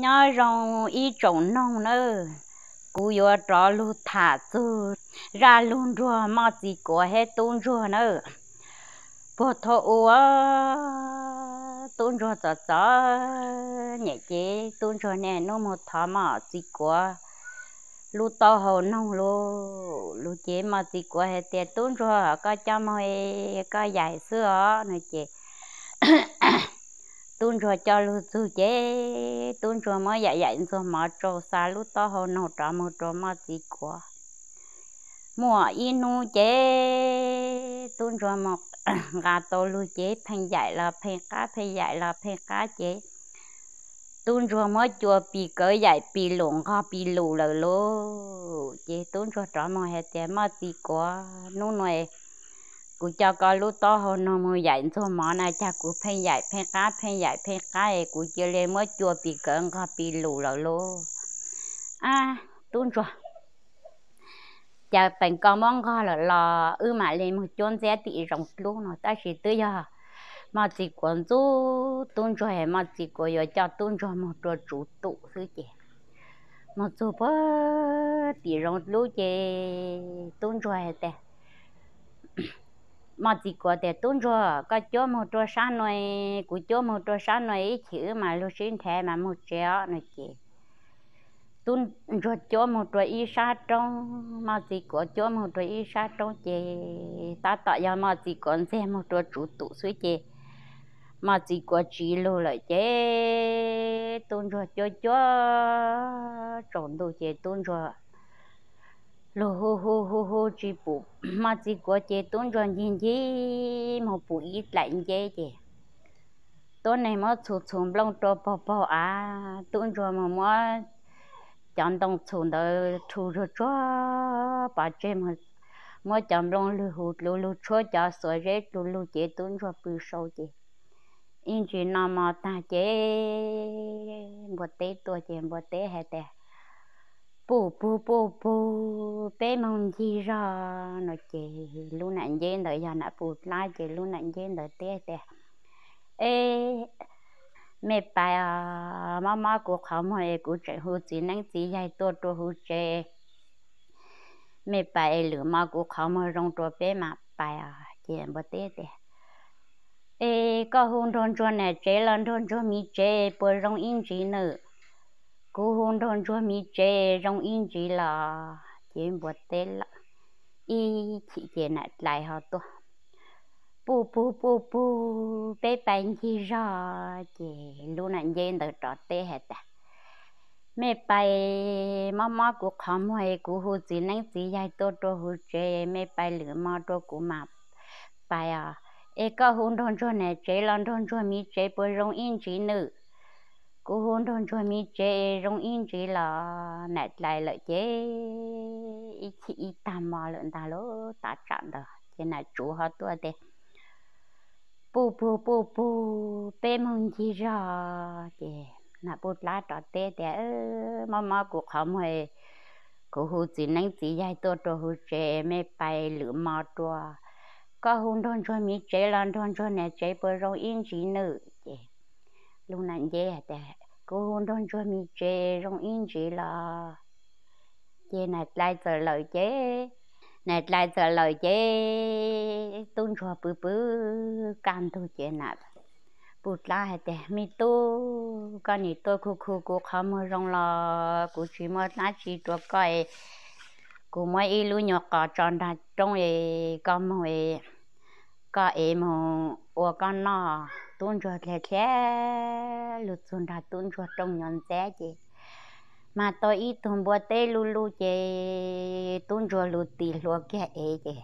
Nyob zoo ib tsoom noog nawb, kuv yuav rov lug tham txug zaj lug nruag Moj Txiv Kuav thiab Tub Ntsuag nawb. Puag thaum ub, Tub Ntsuag txom txom nyem ces Tub Ntsuag niaj hnub moog thov Moj Txiv Kuav lub taub hau noog lug. Lug ces Moj Txiv Kuav hais tias, Tub Ntsuag, koj coj moog, koj yaim xwb os no ces Tub Ntsuag coj lug txug ces Tub Ntsuag muab yaim yaim ntxuag mov tsau, xa lub taub hau noog rov moog rua Moj Txiv Kuav. Muaj ib hnub ces Tub Ntsuag moog nqa tau lug ces pheej yaim los pheej qab, pheej yaim los pheej qab ces Tub Ntsuag muab cua pis kawv, yaim pis lug nqog pis lug lawm lauj. Ces Tub Ntsuag rov moog hais tias, Moj Txiv Kuav, hnub nuav kuv coj koj lub taub hau noog moog yaim ntxuag mov na, cas kuv pheej yaim pheej qab, pheej yaim pheej qab es kuv cia li muab cua pis kawv nqog pis lug lawm lauj. Ab, Tub Ntsuag, cas peem koj muab nqog lawm los wb mam li moog cuab ntxiab tim zoov dlub no. Tab sis twb yog Moj Txiv Kuav ntxub Tub Ntsuag es Moj Txiv Kuav yuav coj Tub Ntsuag moog rua tsuv tum xwb ces moog txug puag tim zoov dlub ces Tub Ntsuag hais tias, Moj Txiv Kuav tias, Tub Ntsuag, koj cuab moog rua sab nuav, kuv cuab moog rua sab nuav, ib chim wb mam lug sib nrhav mas moog tsev os no ces Tub Ntsuag cuab moog rua ib sab roob, Moj Txiv Kuav cuab moog rua ib sab roob ces tab tom yog Moj Txiv Kuav ntxiag moog rua tsuv tum xwb ces Moj Txiv Kuav tsiv lug lawm ces Tub Ntsuag cuab cuab tsaus ntuj ces Tub Ntsuag lug hu hu hu hu tsis pum Moj Txiv Kuav ces Tub Ntsuag ncig ncig moog pum ib dlaim nceb ces tuab neeg muab txhum txhum nplooj rua paug paug av, Tub Ntsuag moog muab cov ntoo txhum ntawd rhu zuag tsuag pov tseg, muab cov nplooj lug hu dlua lug, tshuab cov xuav zeb dlua lug ces Tub Ntsuag pw sau ces ib ntsis noj mov tag ces npua teb tuaj ces npua teb hais tias, Puj pug puj pug, peb moog ncig zog no ces lub nam nceb ntawd yog nam puj dlab ces lub nam nceb ntawd teb tias, E, mej pais os, mob mob kuv qhov muag es kuv tseem hu txiv neeb txiv yaig tuaj rua huv tsev. Mej pais es lwm mo kuv qhov muag zoo rua peb mam pais os. Ces npua teb tias, E, koj hu nraug ntsuag nam tsev los nraug ntsuag miv tsev puas zoo ib ntsis nawb? Kuv hu nraug ntsuag miv tsev zoo ib ntsis los. Ces npua teb lawm. Ib chim ces nam dlais ho tuaj, Puj pug puj pug, peb pais ncig zog. Ces lub nam nceb ntawd rov teb hais tias, Mej pais, mob mob kuv qhov muag es kuv hu txiv neeb txiv yaig tuaj rua huv tsev, mej pais lwm mo rua kuv mam pais os. Es koj hu nraug ntsuag nam tsev los nraug ntsuag miv tsev puas zoo ib ntsis nawb? Kuv hu nraug ntsuag miv tsev zoo ib ntsis los. Nam dlais lawm ces ib chim ib tag mo lawm ntag lauj, tav tsam ntawd ces nam tsuv ho tuaj tias, Puj pug puj pug, peb moog ncig zog. Ces nam puj dlab rov teb tias, Mob mob kuv qhov muag, kuv hu txiv neeb txiv yaig tuaj rua huv tsev, mej pais lwm mo rua. Koj hu nraug ntsuag miv tsev los nraug ntsuag nam tsev puas zoo ib ntsis nawb? Ces lub nam nceb hais tias, Kuv hu nraug ntsuag miv tsev zoo ib ntsis los. Ces nam dlais txawm lawm ces, nam dlais txawm lawm ces tub ntsuag pw pw kaj ntug ces nam puj dlab hais tias, Me tub, koj nim tuaj khu khu kuv qhov muag zoo los kuv tsis muaj dab tsi rua koj es kuv muab ib lub nyuag qos tso nraag roob es koj moog es koj ev moog ua koj noj. Tub ntsuag dhia dhia lug txug nraag tub ntsuag rooj nyuag ntxab ces mas tau ib tug npua teb luj luj ces tub ntsuag lug tis hlua kiag ev ces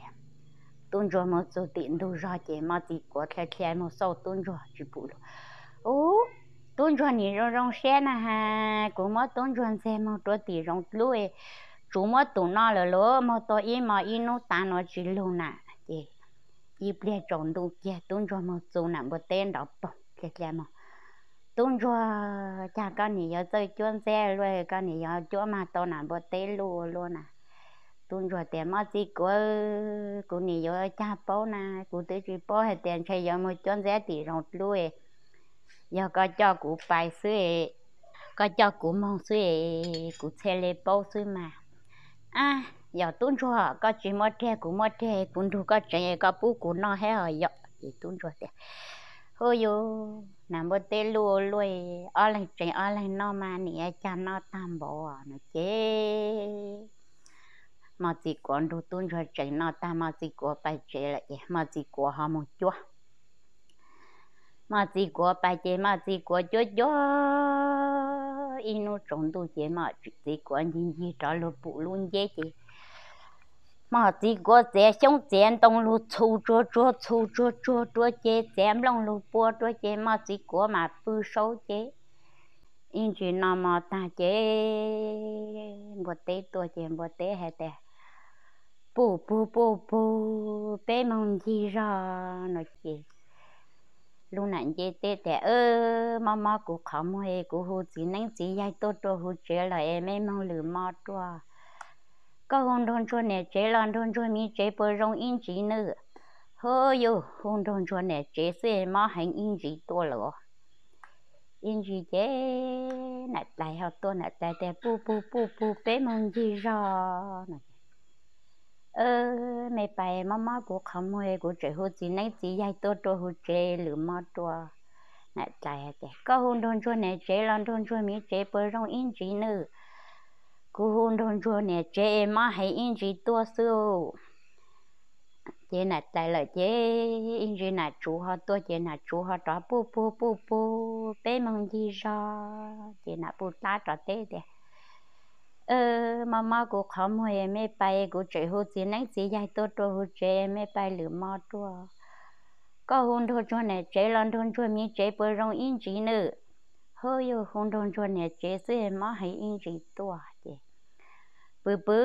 tub ntsuag moog txug tim ntug zog ces moj txiv kuav dhia dhia moog xauj tub ntsuag tsis pum lug. Ub, tub ntsuag nim zoo zoo siab na has, kuv muab tub ntsuag ntxiag moog rua tim zoov dlub, tsuv muab tum noj lawm lauj, moog tau ib mo ib nub tav nuav tsis lug na. Ces ib pliag tsaus ntuj kiag tub ntsuag moog txug nam npua teb nrov poog dhia dhia moog. Tub ntsuag, cas koj nim yuav txawj cuab ntxeb luaj, koj nim yuav cuab mag tau nam npua teb luj luaj na? Tub ntsuag tias, Moj txiv kuav, kuv nim yuav cas paub na, kuv twb tsis paub hais tias ntshe yuav moog cuab ntxeb tim zoov dlub, yog koj coj kuv pais xwb. koj coj kuv moog xwb, kuv txhaj le paub xwb mas. Ab, yog tub ntsuag koj tsis muaj rag kuv muaj rag, kuv nrug koj tsev koj pub kuv noj hab os yom. Ces tub ntsuag tias, Hu yus, nas npua teb luj luaj, ob leeg tsev ob leeg noj mas nim cag noj tag npaum no ces Moj Txiv Kuav nrug tub ntsuag tsev noj tag, Moj Txiv Kuav pais tsev lawm ces Moj Txiv Kuav ho moog cuab. Moj Txiv Kuav pais ces Moj Txiv Kuav cuab cuab ib nub tsaus ntuj ces Moj Txiv Kuav ncig ncig rov lug pum lub nceb ces Moj Txiv Kuav txiav xyoob txiav ntoo lug txhu tsuag tsuag txhu tsuag tsuag rua ces txiav nplooj lug pua rua ces Moj Txiv Kuav mas pw saud ces ib ntsis noj mov tag ces npua teb tuaj ces npua teb has tas, Puj pug puj pug, peb moog ncig zog no ces lub nam ncej teb tas, Mob mob kuv qhov muag, kuv hu txiv neeb txiv yaig tuaj rua huv tsev lawm es mej moog lwm mo rua. Koj hu nraug ntsuag niam tsev los nraug ntsuag miv tsev puas zoo ib ntsis nawb? Hu yus, hu nraug ntsuag niam tsev xwb mob heev ib ntsis tuaj lawm. Ib ntsis ces nam tais ho tuaj, nam tais tas, Puj pug puj pug, peb moog ncig zog no. Mej pais, mob mob kuv qhov muag, kuv tseem hu txiv neeb txiv yaig tuaj rua huv tsev lwm mo rua. Nam tais tas, Koj hu nraug ntsuag niam tsev los nraug ntsuag miv tsev puas zoo ib ntsis nawb? Kuv hu nraug ntsuag niam tsev es mob heev ib ntsis tuaj xwb. Ces nam tais lawm ces ib ntsis nam tsuv ho tuaj ces nam tsuv ho rov, Puj pug puj pug, peb moog ncig zog. Ces nam puj dlab rov teb tias, Mob mob kuv qhov muag, mej pais, kuv tseem hu txiv neeb txiv yaig tuaj rua huv tsev, mej pais lwm mo rua. Koj hu nraug ntsuag niam tsev los nraug ntsuag miv tsev puas zoo ib ntsis nawb? Hu yus, hu nraug ntsuag niam tsev xwb mob heev ib ntsis tuaj. Ces pw pw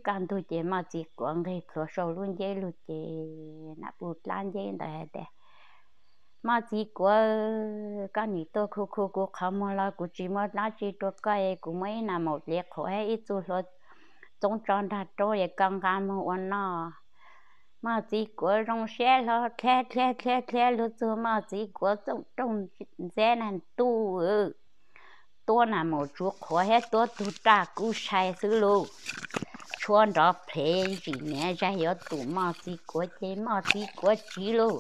kaj ntug ces Moj Txiv Kuav nqeg plhuav sau lub nceb lug ces nam puj dlab nceb ntawd has tas, Moj Txiv Kuav, koj nim tuaj khu khu kuv qhov muag los kuv tsis muaj dlaab tsi rua koj, kuv muab ib nas maum dlev qhuav hab ib txuj hlua txoob tso nraag roob es koj nqa moog ua noj. Moj Txiv Kuav zoo siab hlo dlha dlha dlha dlha lug txug Moj Txiv Kuav txooj rooj ntxab na, ntuj, tuab nas maum tsuv qhuav hab tuab tug raj kub sai xwb lauj. Tshuab nrov plev ntsim niam zaig yuav tum Moj Txiv Kuav ces Moj Txiv Kuav tsiv lauj.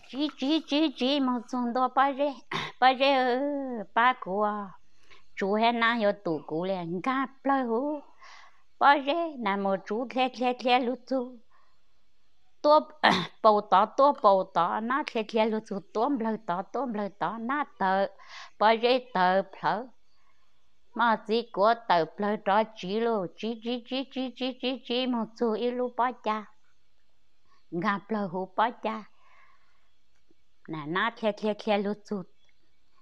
Tsiv tsiv tsiv tsiv moog txug ntua, Pob zeb, pob zeb, pab kuv, tsuv hab nab yuav tum kuv li. Nkaag plawg huv, pob zeb, nas maum tsuv dlha dlha dlha lug txug tuab paus tod, tuab paus tod, nab dlha dlha lug txug tuab nplawg tod, tuab nplawg tod, nab tawv, pob zeb tawv plhawv. Moj Txiv Kuav tawm plawg rov tsiv lauj, tsiv tsiv tsiv tsiv tsiv tsiv tsiv moog txug ib lub pob cag. Nkaag plawg huv pob cag, nas nab dlha dlha dlha lug txug,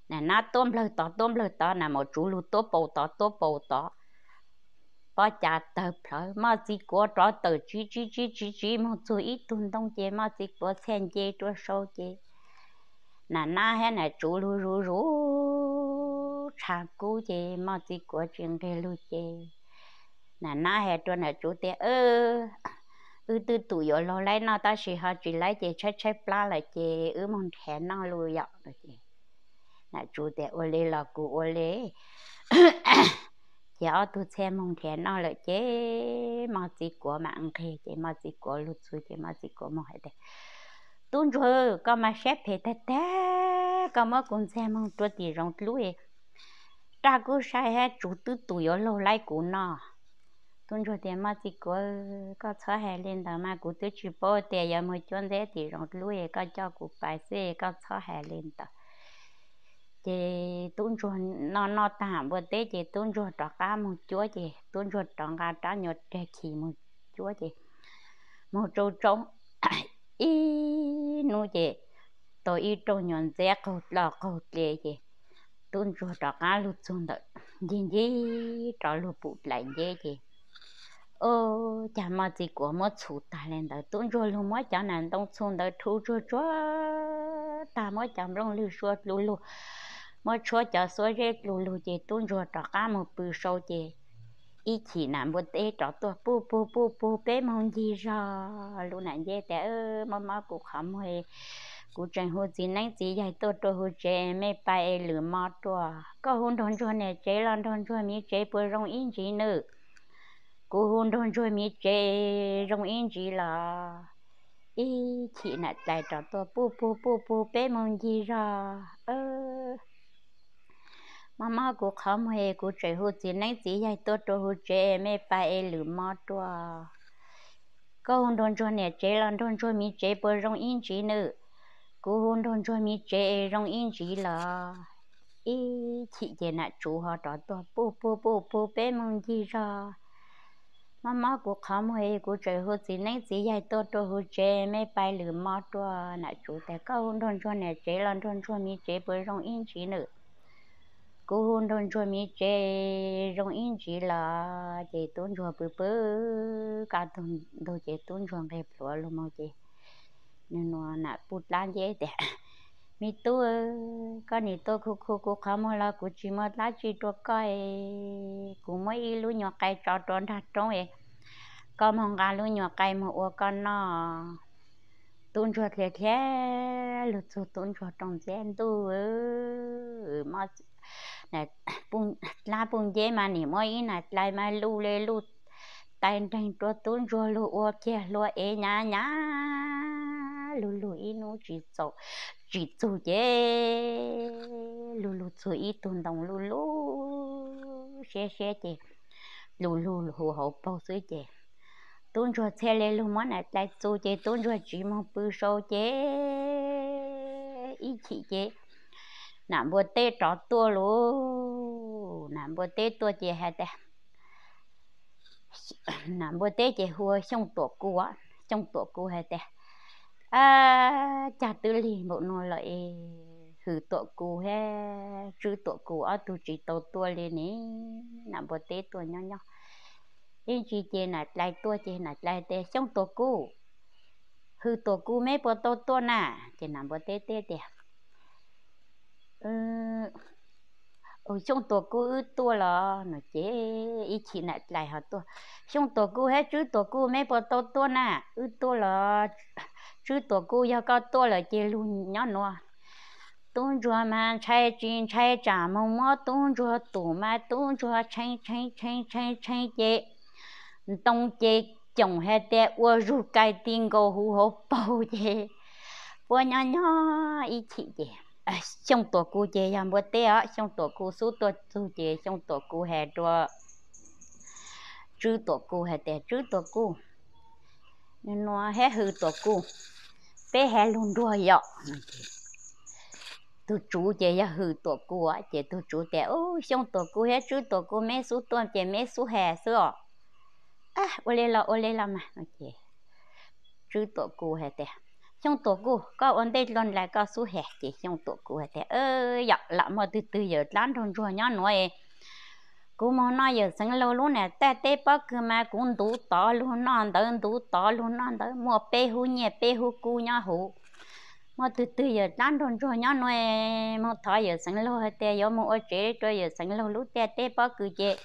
nas nab tuab nplawg tod, tuab nplawg tod, nas maum tsuv lug tuab paus tod, tuab paus tod, pob cag tawg plhawv. Moj Txiv Kuav rov tawm tsiv tsiv tsiv tsiv tsiv moog txug ib tug ntoo ces Moj Txiv Kuav txhaj nce rua sau ces nas nab hab nas tsuv lug zuj zus tshav kub ces Moj Txiv Kuav tsis nqeg lug ces nas nab has rua nas tsuv tias, Wb twb tum yuav laug laib noj tab sis ho tsis laib ces tshaib tshaib plab lawm ces wb moog nrhav noj lug yom. Nas tsuv tias, Ua li los kuv ua li. Ces ob tug txhaj moog nrhav noj lawm ces Moj Txiv Kuav mam nqeg ces Moj Txiv Kuav lug txug ces Moj Txiv Kuav moog has tas, Tub ntsuag, koj mas siab phem tag tag, koj muab kuv ntxiag moog rua tim zoov dlub, raj kub sai hab tsuv twb tum yuav laug laib kuv noj. Tub ntsuag tias, Moj Txiv Kuav, koj txhob has li ntawd mas, kuv twb tsis paub tias yuav moog cuab ntxeb tim zoov dlub es koj coj kuv pais xwb, koj txhob has li ntawd. Ces tub ntsuag noj noj tag npua teb ces tub ntsuag rov qab moog cuab ces tub ntsuag rov nqa rab nyuas rag khi moog cuab ces moog tsau tsau ib nub ces tau ib rooj nyuas ntxeb qaug dloj qaug dle ces tub ntsuag rov qab lug txug ntawm ncig ncig rov lug pum dlaim nceb ces, o, cas Moj Txiv Kuav muab txhum tag li ntawd. Tub ntsuag lug muab cov nas ntoo txhu ntawd rhu tsuag tsuag tag, muab cov nplooj lwg sua dlu lug, muab tshuab cov xuab zeb dlu lug ces tub ntsuag rov qab moog pw sau ces ib chim nas npua teb rov tuaj, Puj pug puj pug, peb moog ncig zog. Lub nam ncej tas, Mob mob kuv qhov muag, Kuv tseem hu txiv neeb txiv yaig tuaj rau hauv tsev, mej pab es lwm mo ruaj. Koj hu nraug ntsuag niam tsev los nraug ntsuag miv tsev puas zoo ib ntsis nws? Kuv hu nraug ntsuag miv tsev zoo ib ntsis los. Ib chim nam dlais rov tuaj, puj pug puj pug peb moog ncig zog. Mob mob kuv qhov muag es kuv tseem hu txiv neeb txiv yaig tuaj rau hauv tsev, mej pab es lwm mo ruaj. Koj hu nraug ntsuag niam tsev los nraug ntsuag miv tsev puas zoo ib ntsis nws? Kuv hu nraug ntsuag miv tsev zoo ib ntsis los. Ib chim ces nam tsuv ho rov tuaj, puj pug puj pug peb moog ncig zog. Mob mob kuv qhov muag es kuv tseem hu txiv neeb txiv yaig tuaj rau hauv tsev, mej pab lwm mo ruaj. Nam tsuv tas, koj hu nraug ntsuag niam tsev los nraug ntsuag miv tsev puas zoo ib ntsis nws? Kuv hu nraug ntsuag miv tsev zoo ib ntsis los. Ces tub ntsuag pw pw kaj ntug ces tub ntsuag nqeg plhuav lug moog ces nws nua nam puj dlaab nceb tias, me tub, koj nim tuaj khu khu kuv qhov muag los kuv tsis muaj dlaab tsi rua koj. Kuv muab ib lub nyuag qai tso rua nraag roob es koj moog nqa lub nyuag qai moog ua koj noj. Tub ntsuag dhia dhia lug txug tub ntsuag rooj ntxeb, ntuj, dlaab puj nceb mas nim muab ib nam dlais mas luj le luj tais nreeg rua tub ntsuag lug ua kiag hlua ev nyav nyav lug lug ib hnub tsis txaus tsis txug ces lug lug txug ib tug ntoo luj luj siab siab ces lug lug hu hauv paug xwb ces tub ntsuag txhia le lug muab nam dlais txu ces tub ntsuag tsiv moog pw sau ces ib chim ces nam npua teb rov tuaj lauj. Nam npua teb tuaj ces has tas, nam npua teb ces hu ua Xyooj Tuam Kuj, Xyooj Tuam Kuj has tas, ab, cag twb lig npaum nuav lawm es Hwm Tuam Kuj hab Tswb Tuam Kuj ob tug tsis tau tuaj li ne. Nam npua teb tuaj nyob nyob ib ntsis ces nam dlais tuaj ces nam dlais tias, Xyooj Tuam Kuj, Hwm Tuam Kuj meb puas tau tuaj na? Ces nam npua teb teb tias, Xyooj Tuam Kuj wb tuaj los no ces ib chim nam dlais ho tuaj, Xyooj Tuam Kuj hab Tswb Tuam Kuj meb puas tau tuaj na? Wb tuaj los. Tswb Tuam Kuj yog koj tuaj lawm ces lug nyob nuav. Tub ntsuag mas ntshai tsis ntshai tsam moog muab tub ntsuag tum mas tub ntsuag tshee tshee tshee tshee tshee ces ntoo ces coom has tas ua zug kais ti nkaus huv hauv paug ces puab nyob nyob ib chim ces Xyooj Tuam Kuj ces yog npua teb os, Xyooj Tuam Kuj xub tuaj txug ces Xyooj Tuam Kuj has rua Tswb Tuam Kuj has tas, Tswb Tuam Kuj, nua hab Hwm Tuam Kuj, peb has lug nruag yom. Tug tsuv ces yog Hwm Tuam Kuj ces tug tsuv tas, Xyooj Tuam Kuj hab Tswb Tuam Kuj meb xub tuaj ces meb xub has xwb os. Ua le los ua le los mas no ces Tswb Tuam Kuj has tas, Xyooj Tuam Kuj, koj ua ntej dlua ntais koj xub has. Ces Xyooj Tuam Kuj has tas, Yog lam muaj twg twg yawm dlaab nraug ntsuag nyob nuav es kuv moog noj yawm Xeev Laug lub nam taj teb pob kws mas kuv ntuv tod lug noj ntawd, ntuv tod lug noj ntawd, muaj peb hub nyiaj peb hub kub nyob huv. Muaj twg twg yawm dlaab nraug ntsuag nyob nuav es moog thov yawm Xeev Laug has tas yuav moog ua tsev rua yawm Xeev Laug lub taj teb pob kws ces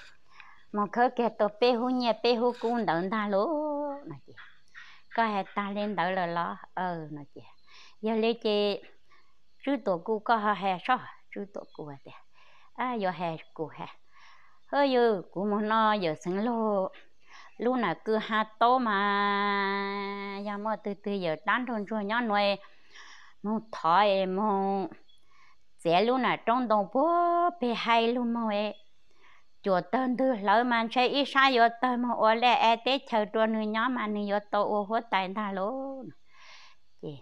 moog khawb kiag tau peb hub nyiaj peb hub kub ntawd ntag lauj no ces, Koj has tag le ntawd lawm los? No ces, Yog le ces Tswb Tuam Kuj koj ho has soj. Tswb Tuam Kuj has tas, Yuav has kuv has. Hwb, yog kuv moog noj yawm Xeev Laug lub nam kws hab taub mas yog muaj twg twg yawm dlaab nraug ntsuag nyob nuav moog thov es moog txiav lub nam roob ntoo puag peg haib lug moog es cuam tawg ntwg hlawv mas ntshe ib sab yuav tawg moog ua laj ab teb chaws rua nwg nyob mas nwg yuav tau ua huab tais ntag lauj. Ces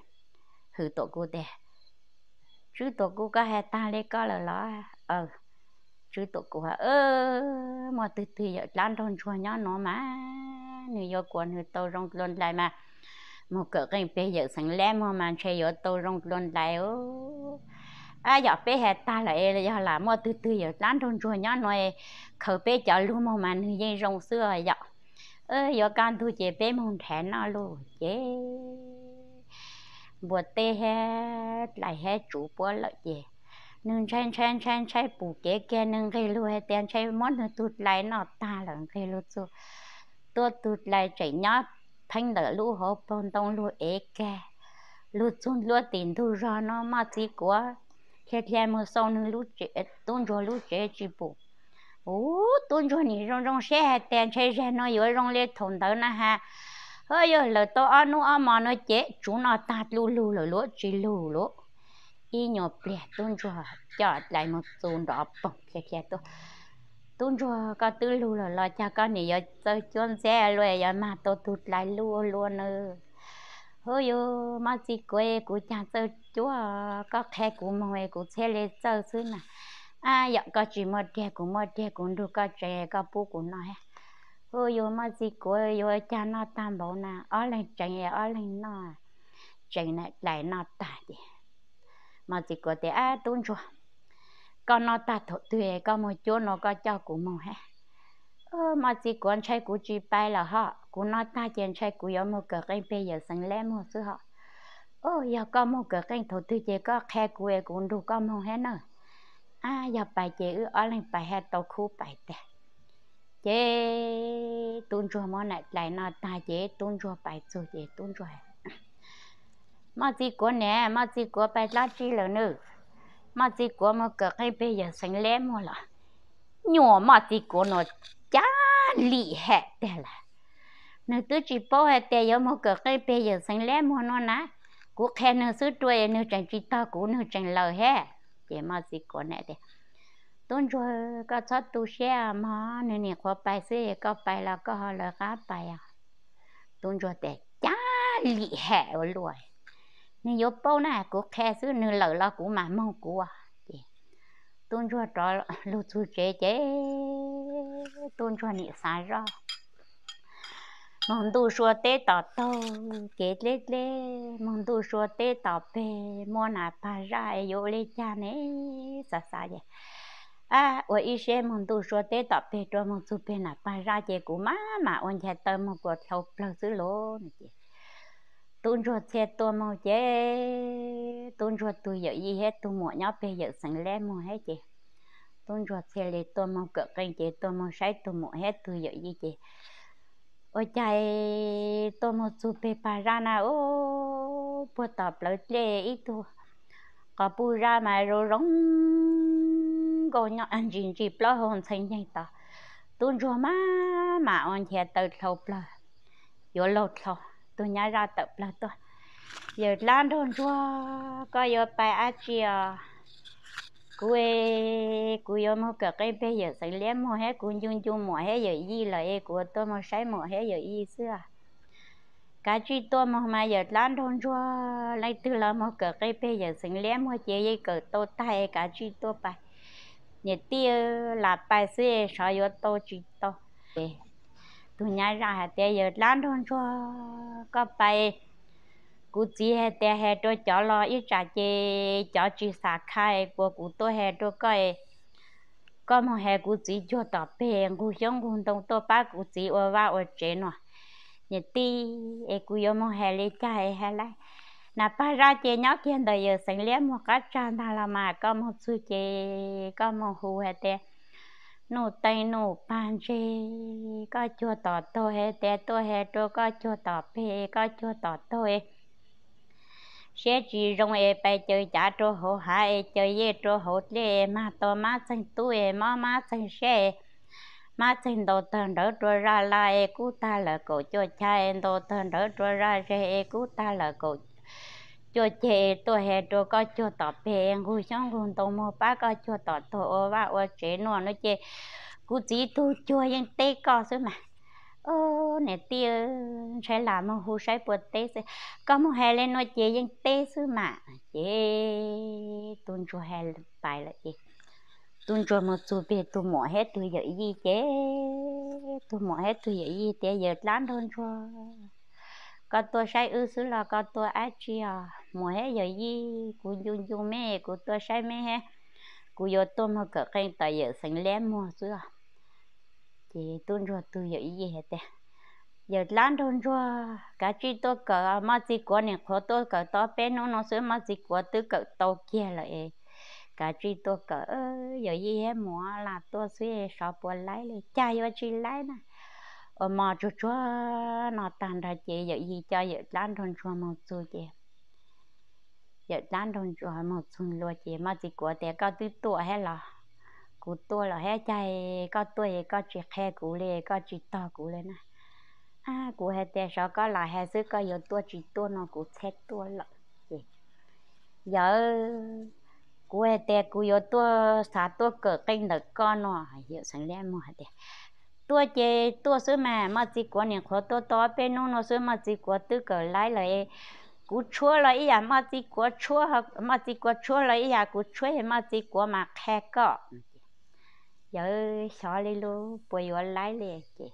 Hwm Tuam Kuj tas, Tswb Tuam Kuj koj has tag le koj lawm los? Tswb Tuam Kuj has, Muaj twg twg yawm dlaab nraug ntsuag nyob nuav mas nwg yuav kuas nwg tau zoo dlua ntais mas moog kawm qeej peg yawm Xeev Laug moog mas ntshe yuav tau zoo dlua ntais os. Ab, yog peb has tag lawm es yog lam muaj twg twg yawm dlaab nraug ntsuag nyob nuav khaws peb cov lug moog mas nwg yeej zoo xwb os yom. Yuav kaj ntug ces peb moog nrhav noj lauj. Ces npua teb hab dlais hab tsuv puab lawm ces nwg ntshai ntshai ntshai ntshai pum kev kiag nwg nqeg lug has tas ntshe muab nwg tug dlais noj tag lawm nqeg lug txug tuab tug dlais tseem nyob pheej ntawm lub hauv paug ntoo lug ev kiag lug txug nruab tim ntug zog no Moj Txiv Kuav dhia dhia mus xauj nws lub tsev, tub ntsuag lub tsev tsis pum. Ub, tub ntsuag nim zoo zoo siab hais tias ntshe zag no yuav zoo li thaum ntawd na has. Hab yog lawm tau ob nub ob mo no ces tsuv noj tag dlub lug lawm luav tsis lug luav. Ib nyuas pliag tub ntsuag coj dlais mus txug nrov poog dhia dhia tuaj. Tub ntsuag, koj twb lug lawm los cag koj nim yuav txawj cuab ntxeb luaj yuav mag tau tug dlais luaj luaj nawb. Hub yug, Moj Txiv Kuav, kuv cag txawj cuab, koj qha kuv moog es kuv thiaj li txawj xwb na. Ab, yog koj tsis muaj riag kuv muaj riag, kuv nrug koj tsev koj pub kuv noj hab. Hub yug, Moj Txiv Kuav, yuav ua cas noj tag npaum na, ob leeg tsev ob leeg noj. Tsev na dlais noj tag ces Moj Txiv Kuav tias, Ab tub ntsuag, koj noj tag thaum twg koj moog cuab no koj coj kuv moog hab. Moj Txiv Kuav, ntshai kuv tsis pais lawm hos, kuv noj tag ces ntshai kuv yuav moog kawm qeej peg yawm xeev leb muag xwb hos. Yog koj moog kawm qeej thaum twg ces koj qha kuv es kuv nrug koj moog hab nawb. Ab, yog pais ces wb ob leeg pais hab tau khub pais tag. Ces tub ntsuag muab nam dlais noj tag ces tub ntsuag pais txug ces tub ntsuag, Moj Txiv Kuav ne, Moj Txiv Kuav pais dlaab tsi lawm nawb? Moj Txiv Kuav moog kawm qeej peg yawm xeev leb muag los? Nyuam Moj Txiv Kuav nuav cab lim ham tag lawm. Nwg twb tsis paub hais tias yuav moog kawm qeej peg yawm xeev leb muag no na. Kuv qha nwg xwb rua es nwg tseem tsis tog kuv, nwg tseem lawm hab. Ces Moj Txiv Kuav nam tias, Tub ntsuag, koj txhob tu siab mog, nwg nim qhuav pais xwb, koj pais los koj ho lawv qab pais os. Tub ntsuag tias, Cab lim ham ua luaj, nwg yuav paub na, kuv qha xwb, nwg lawm los kuv mam moog kuv. Ces tub ntsuag rov lug txug tsev ces tub ntsuag nim xav zoj. Moog ntuj sua teb tom taug, kev dleb dleb, moog ntuj sua teb tom peg muaj nam pag zaj es yuav ua li cas ne? Xav xav ces, ab, ua ib siab moog ntuj sua teb tom peg rua, moog txug peg nam pag zaj ces kuv mam mam ua nchav taw moog kuas dlhau plawg xwb lauj. Ces tub ntsuag txhia tuaj moog ces tub ntsuag tug yawm yij hab tug muam nyob peg yawm xeev leb muag hab ces tub ntsuag txhia le tuaj moog kawm qeej ces tuaj moog saib tug muam hab tug yawm yij ces ua cas tuaj moog txug peg pag zaj na, ub, puag tom plawv dlej ib tug quas puj zaj mas zoo zoo nkauj nyob ntsis ntsis plaub hau ntxhee nceeg tod. Tub ntsuag mam mam ua nchav taw dlhau plawg, yuav laug dlhau, tug nyab zaj tawm plawg tuaj, Yawm dlaab nraug ntsuag, koj yuav pais dlaab tsi os? Kuv, kuv yuav moog kawm qeej peg yawm xeev leb muag hab kuv ncu ncu muam hab yawm yij lawm es kuv tuaj moog saib muam hab yawm yij xwb. Kav tsij tuaj moog mas yawm dlaab nraug ntsuag, leej twg los moog kawm qeej peg yawm xeev leb muag ces yeej kawm tau tag es kav tsij tuaj pais. Niam tij, lam pais xwb es xyov yuav tau tsis tau. Tug nyab zaj hais tias, Yawm dlaab nraug ntsuag, koj pais, kuv txiv hais tias has rua cov los ib tsam ces cov tsis xam khas es kuas kuv tuaj has rua koj, koj moog has kuv txiv cuag tom peg nqug xyoob nqug ntoo tuaj pab kuv txiv ua vaj ua tsev no. Niam tij, es kuv yuav moog has le caag es has le? Nam pag zaj ces nyob kiag ntawm yawm xeev liab muag qab tsag ntag los mas koj moog txug ces koj moog hu hais tias, Nuj Teej Nuj Pag Ntseg, koj cuag tom taug hais tias tuaj has rua koj cuag tom peg, koj cuag tom taug siab tsis zoo es pais caws cav rua hauv hav es caws yej rua hauv dlej es mag tau mab txeeg tub es mob mab txeeg siab es mab txeeg ntaus tawg nrawv rua zaj laj es kub tag lawm kaum cuaj chav es ntaus tawg nrawv rua zaj zeg es kub tag lawm kaum cuaj ceg es tuaj has rua koj cuag tom peg es nqug xyoob nqug ntoo muag pab koj cuag tom taug ua vaj ua tsev nuav no ces kuv txiv tug cuag yeej teb koj xwb mas. Niam tij, ntshai lam moog hu saib puas teb xwb, koj moog has le nuav ces yeej teb xwb mas. Ces tub ntsuag has pais lawm ces tub ntsuag moog txug peg tug muam hab tug yawm yij ces tug muam hab tug yawm yij tias, Yawm dlaab nraug ntsuag, koj tuaj saib wb xwb los koj tuaj dlaab tsi os? Muam hab yawm yij, kuv ncu ncu meb, kuv tuaj saib meb hab kuv yuav tuaj moog kawm qeej tom yawm xeev liab muag xwb os. Ces tub ntsuag tug yawm yij has tias, Yawm dlaab nraug ntsuag, kav tsij tuaj kawm, Moj Txwv Kuav nim qhuav tuaj kawm tau peb nub no xwb, Moj Txwv Kuav twb kawm tau kiag lawm es kav tsij tuaj kawm. Yawm yij hab muam lam tuaj xwb, xyov puas laib li, cas yuav tsis laib na. Ua mov tsuag tsuag no tag nrho ces yawm yij coj yawm dlaab nraug ntsuag moog txug ces Yawm dab nraug ntsuag mus txug lawm ces Moj Txiv Kuav tias, Koj twb tuaj thiab los? Kuv tuaj los thiab, cas koj tuaj es koj tsis qhia kuv li, koj tsis tog kuv li na? Kuv hais tias, Xyov koj lam hais xwb, koj yuav tuaj tsis tuaj no kuv txhaj tuaj lawm. Ces, Yawm, kuv hais tias kuv yuav tuaj, xav tuaj kawm qeej ntawm koj no. Yawm Xeev Liab Muag hais tias, Tuaj ces tuaj xwb mas, Moj Txiv Kuav nim qhuav tuaj tau peb hnub no xwb, Moj Txiv Kuav twb kawm laib lawm. Kuv tshuab los ib yam Moj Txiv Kuav tshuab, Moj Txiv Kuav tshuab los ib yam kuv tshuab, Moj Txiv Kuav mas qhia koj. Yawm, xyov li lub puas yuav laib li. Ces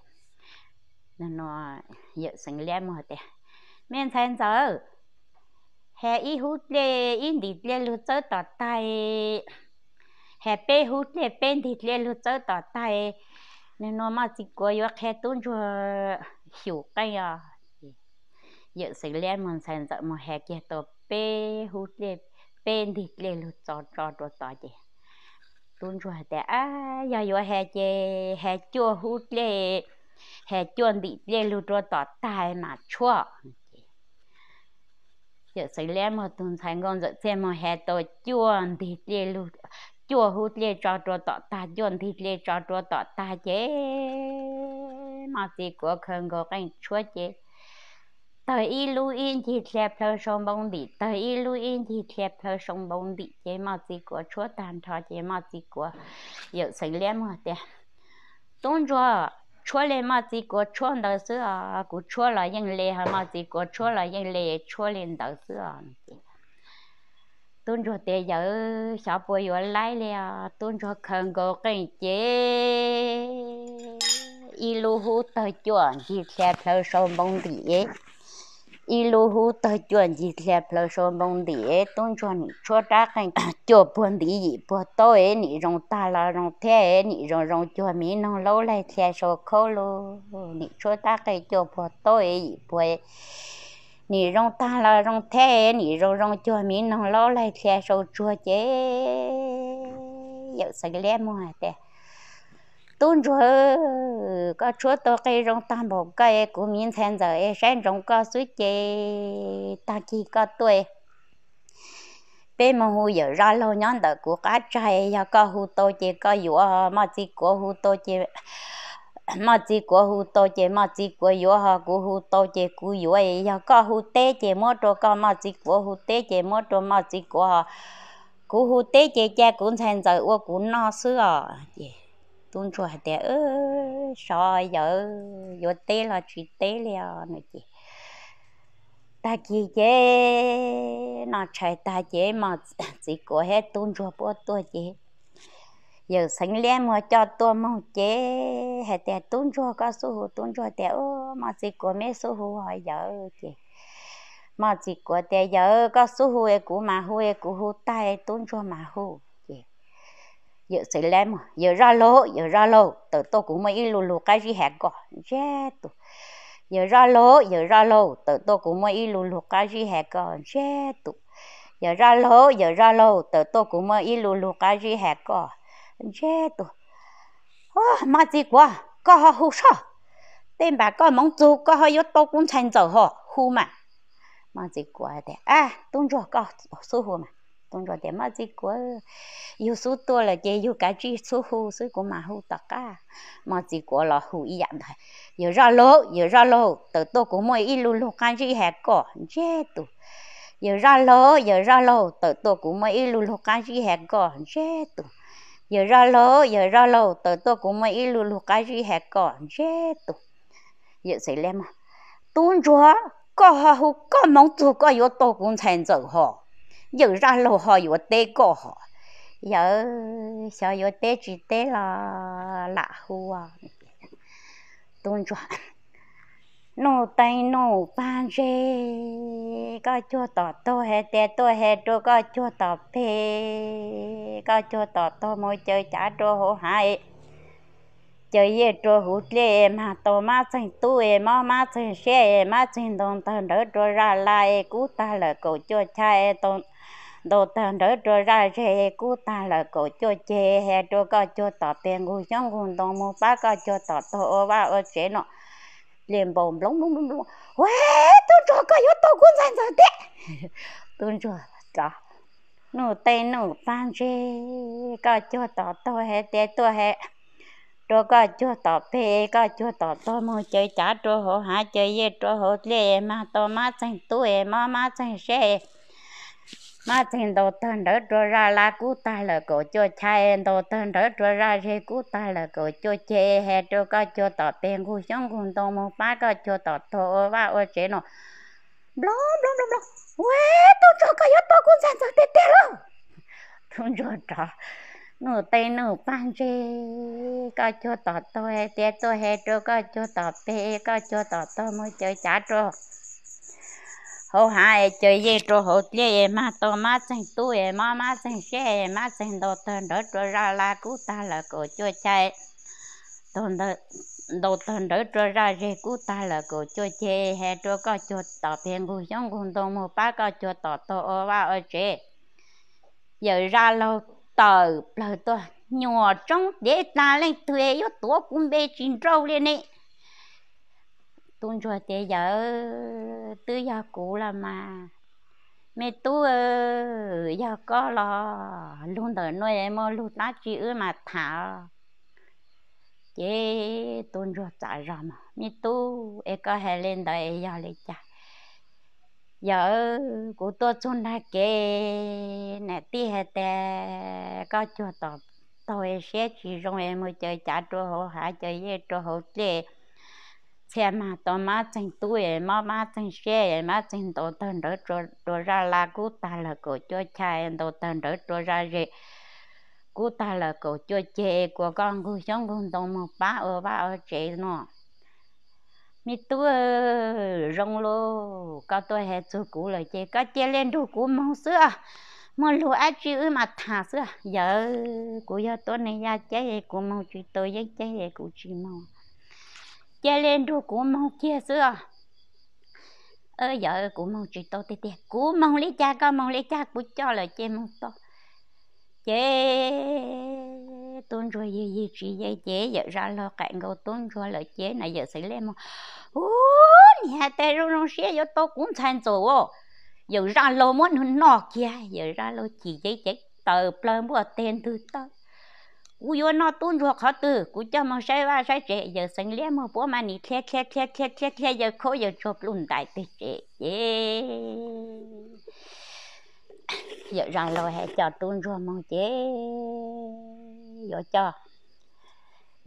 Yawm Xeev Liab Muag tias, Me ntxhais ntxawm, hais ib hub dlej ib ntim dlej lug txawb tom tag, hais peb hub dlej peb ntim dlej lug txawb tom tag, nws nua Moj Txiv Kuav yuav qhia tub ntsuag xyum qeej os. Yawm Xeev Liab Muag ntxhais ntxawm mus hais kiag tau peb hub dlej peb ntim dlej lug txo tso rua tod ces tub ntsuag hais tias, Ab, yog yuav hais ces hais cuaj hub dlej, hais cuaj ntim dlej lug rua tom tag mas tshuab. Yawm Xeev Liab Muag tus ntxhais nkauj ntxawm thiaj mus hais tau cuaj ntim dlej lug, cuaj hub dlej tso rua tom tag, cuaj ntim dlej tso rua tom tag ces Moj Txiv Kuav khaws nkaus qeej tshuab ces tawg ib lub ib ncig dhia plhaw sau npoo ntim, tawg ib lub ib ncig dhia plhaw sau npoo ntim ces Moj Txiv Kuav tshuab tag nrho ces Moj Txiv Kuav, Yawm Xeev Liab Muag tias, Tub ntsuag, tshuab li Moj Txiv Kuav tshuab ntawd xwb os, kuv tshuab los yeej li, ho Moj Txiv Kuav tshuab los yeej li, tshuab li ntawd xwb os. Tub ntsuag tias, Yawm, xyov puas yuav laib li os. Tub ntsuag khaws nkaus qeej ces ib lub hub tawg cuaj ncig dhia plhaw sau npoo ntim, ib lub hub tawg cuaj ncig dhia plhaw sau npoo ntim. Tub ntsuag nim tshuab rab qeej cuaj puag ntiv yim puag taub, nim zoo tag los zoo thiab, nim zoo zoo cuag miv noog laub laig dhia sau khaub lug. Nim tshuab rab qeej cuaj puag taub yim puag, nim zoo tag los zoo thiab, nim zoo zoo cuag miv noog laub laig dhia sau tsuag ces Yawm Xeev Liab Muag hais tias, Tub ntsuag, koj tshuab tau qeej zoo tag npaum koj, kuv miv ntxhais ntxawm es saib ntsoov koj xwb ces tag kis koj tuaj peb mus hu Yawm Zaj Laug nyob ntawm kuv qab tsag, yog koj hu tau ces koj yuav, Moj Txiv Kuav hu tau ces Moj Txiv Kuav hu tau ces Moj Txiv Kuav yuav, ho kuv hu tau ces kuv yuav. Yog koj hu teb ces muab rua koj, Moj Txiv Kuav hu teb ces muab rua Moj Txiv Kuav, ho kuv hu teb ces cia kuv ntxhais ntxawm ua kuv noj xwb os. Ces tub ntsuag hais tias, Sov Yawm, yuav teb los tsis teb li os no ces tag kis ces noj tshais tag ces Moj Txiv Kuav thiab tub ntsuag puab tuaj ces Yawm Xeev Liab Muag coj tuaj moog ces hais tias, Tub ntsuag, koj xub hu. Tub ntsuag tias, Moj Txiv Kuav meb xub hu os Yawm. Ces Moj Txiv Kuav tias, Yawm, koj xub hu es kuv mas hu, es kuv hu tag tub ntsuag mas hu. Ces Yawm Xeev Liab Muag, Yawm Zaj Laug, Yawm Zaj Laug, tawm tuaj kuv muaj ib lu lug qab zib has koj ntsiag tus. Yawm Zaj Laug, Yawm Zaj Laug, tawm tuaj kuv muaj ib lu lug qab zib has koj ntsiag tus. Yawm Zaj Laug, Yawm Zaj Laug, tawm tuaj kuv muaj ib lu lug qab zib has koj ntsiag tus. Moj Txiv Kuav, koj ho hu soj, tej npam koj moov txug koj ho yuav tau kuv ntxhais ntxawm ho hu mas. Moj Txiv Kuav tias, Tub ntsuag, koj xub hu mas. Tub ntsuag tias, Moj Txiv Kuav, yug xub tuaj lawm ces yug kav tsij xub hu xwb, kuv mam hu tom qab. Moj Txiv Kuav los hu ib yam ntawd, Yawm Zaj Laug, Yawm Zaj Laug, tawm tuaj kuv muaj ib lu lug qab zib has koj ntsiag tus. Yawm Zaj Laug, Yawm Zaj Laug, tawm tuaj kuv muaj ib lu lug qab zib has koj ntsiag tus. Yawm Zaj Laug, Yawm Zaj Laug, tawm tuaj kuv muaj ib lu lug qab zib has koj ntsiag tus. Yawm Xeev Liab Muag, Tub ntsuag, koj ho hu, koj moov txug koj yuav tau kuv ntxhais ntxawm ho, Yawm Zaj Laug ho yuav teb koj ho. Yawm, xyov yuav teb tsis teb los lam hu. Tub ntsuag, Nuj teeb nuj pag ntseg, koj cuag tom taug hais tias tuaj has rua koj cuag tom peg, koj cuag tom taug mus caw cav rua hauv hav, caw yej rua huv dlej, mag tau mab txeeg tub es mob mab txeeg siab es mab txeeg ntoo tawg nrawv rua zaj laj es kub tag lawm kaum cuaj chaj es ntoo tawg nrawv rua zaj zeg es kub tag lawm kaum cuaj ceg, has rua koj cuag tom peg nqug xyoob nqug ntoo mus pab koj cuag tom taug ua vaj ua tsev no. Liaj npaum nploov nploov nploov nploov, Ua, tub ntsuag, koj yuav tau kuv ntxhais ntxawm tiag. Tub ntsuag Rov nuj tej nuj paj ntseg, koj cuag tom taug hais tias tuaj hais rau koj cuag tom peg, koj cuag tom taug mus caws cav rau hauv hav, caws yej rau hauv dlej, mag tau mab txeeg tub es mob mab txeeg siab, mab txeeg ntaus tawg nrawv rua zaj laj kub tag lawm kaum cuaj chai, ntaus tawg nrawv rua zaj zeg kub tag lawm kaum cuaj ceg, hais rau koj cuag tom peg nqug xyoob nqug ntoo mus pab koj cuag tom taug ua vaj ua tsev no. Nplob nplob nplob nplob, ua, Tub Ntsuag koj yuav tua kuv ntxhais ntxawm tiag tiag lauj. Tub Ntsuag rov nuj tej nuj paj ntseg, koj cuag tom taug hais tias tuaj hais rau koj cuag tom peg, koj cuag tom taug mus caws cav rau hauv hav es caws yej rau hauv dlej es mag tau mab txeeg tub es mob mab txeeg siab es mab txeeg ntaus tawg nrawv rua zaj laj kub tag lawm kaum cuaj chai, ntaus tawg nrawv rua zaj zeg kub tag lawm kaum cuaj ceg, hais rau koj cuag tom peg nqug xyoob nqug ntoo mus pab koj cuag tom taug ua vaj ua tsev. Yawm Zaj Laug tawm plawg tuaj, nyuam tsoob dev dlaag leej twg yuav tuav kuv npe tsis nrauj li ne. Tub Ntsuag tias, Yawm, twb yog kuv los mas. Me tub, yog koj los lug ntawm nuav muaj lug dlaab tsi wb mam tham. Ces Tub Ntsuag txav zog mog, Me tub, es koj hais li ntawd es yog li cas? Yawm, kuv tuaj txug nrag kev, nam tij hais tias koj cuag tom taug es siab tsis zoo es mus caws cav rua hauv hav caws yej rua hauv dlej, txhia mag tau mab txeeg tub es mob mab txeeg siab es mab txeeg ntaus tawg nrawv rua zaj laj kub tag lawm kaum cuaj chai, ntaus tawg nrawv rua zaj zeg kub tag lawm kaum cuaj ceg, kuas koj nqug xyoob nqug ntoo moog pab ua vaj ua tsev no. Me tub, zoo lauj, koj tuaj has txug kuv lawm ces koj cia li nrug kuv moog xwb, muaj lug dab tsi wb mam tham xwb. Yawm, kuv yog tuab neeg yaj ceeb es kuv moog tsis tau yeeb ceeb es kuv tsis moog. Cia li nrug kuv moog kiag xwb os. Yawm, kuv moog tsis tau tiag tiag. Kuv moog li cas koj moog li cas, kuv coj lawm ces moog tau. Ces Tub Ntsuag yig yig tsis yeej ces Yawm Zaj Laug qaim nkaus Tub Ntsuag lawm ces na Yawm Xeev Liab moog, Ub, niag has tas zoo zoo siab yuav tau kuv ntxhais ntxawm. Yawm Zaj Laug muab nwg noj kiag, Yawm Zaj Laug chim yeej ces tawm plawg npuaj teg ntwg tawb. Kuv yuav noj Tub Ntsuag qhov twg, kuv coj moog saib vaj saib tsev. Yawm Xeev Liab moog puab mas nim dhia dhia dhia dhia dhia dhia yawg khaub yawg tsuag pluj ntais teg tsev ces Yawm Zaj Laug has coj Tub Ntsuag moog ces yuav coj,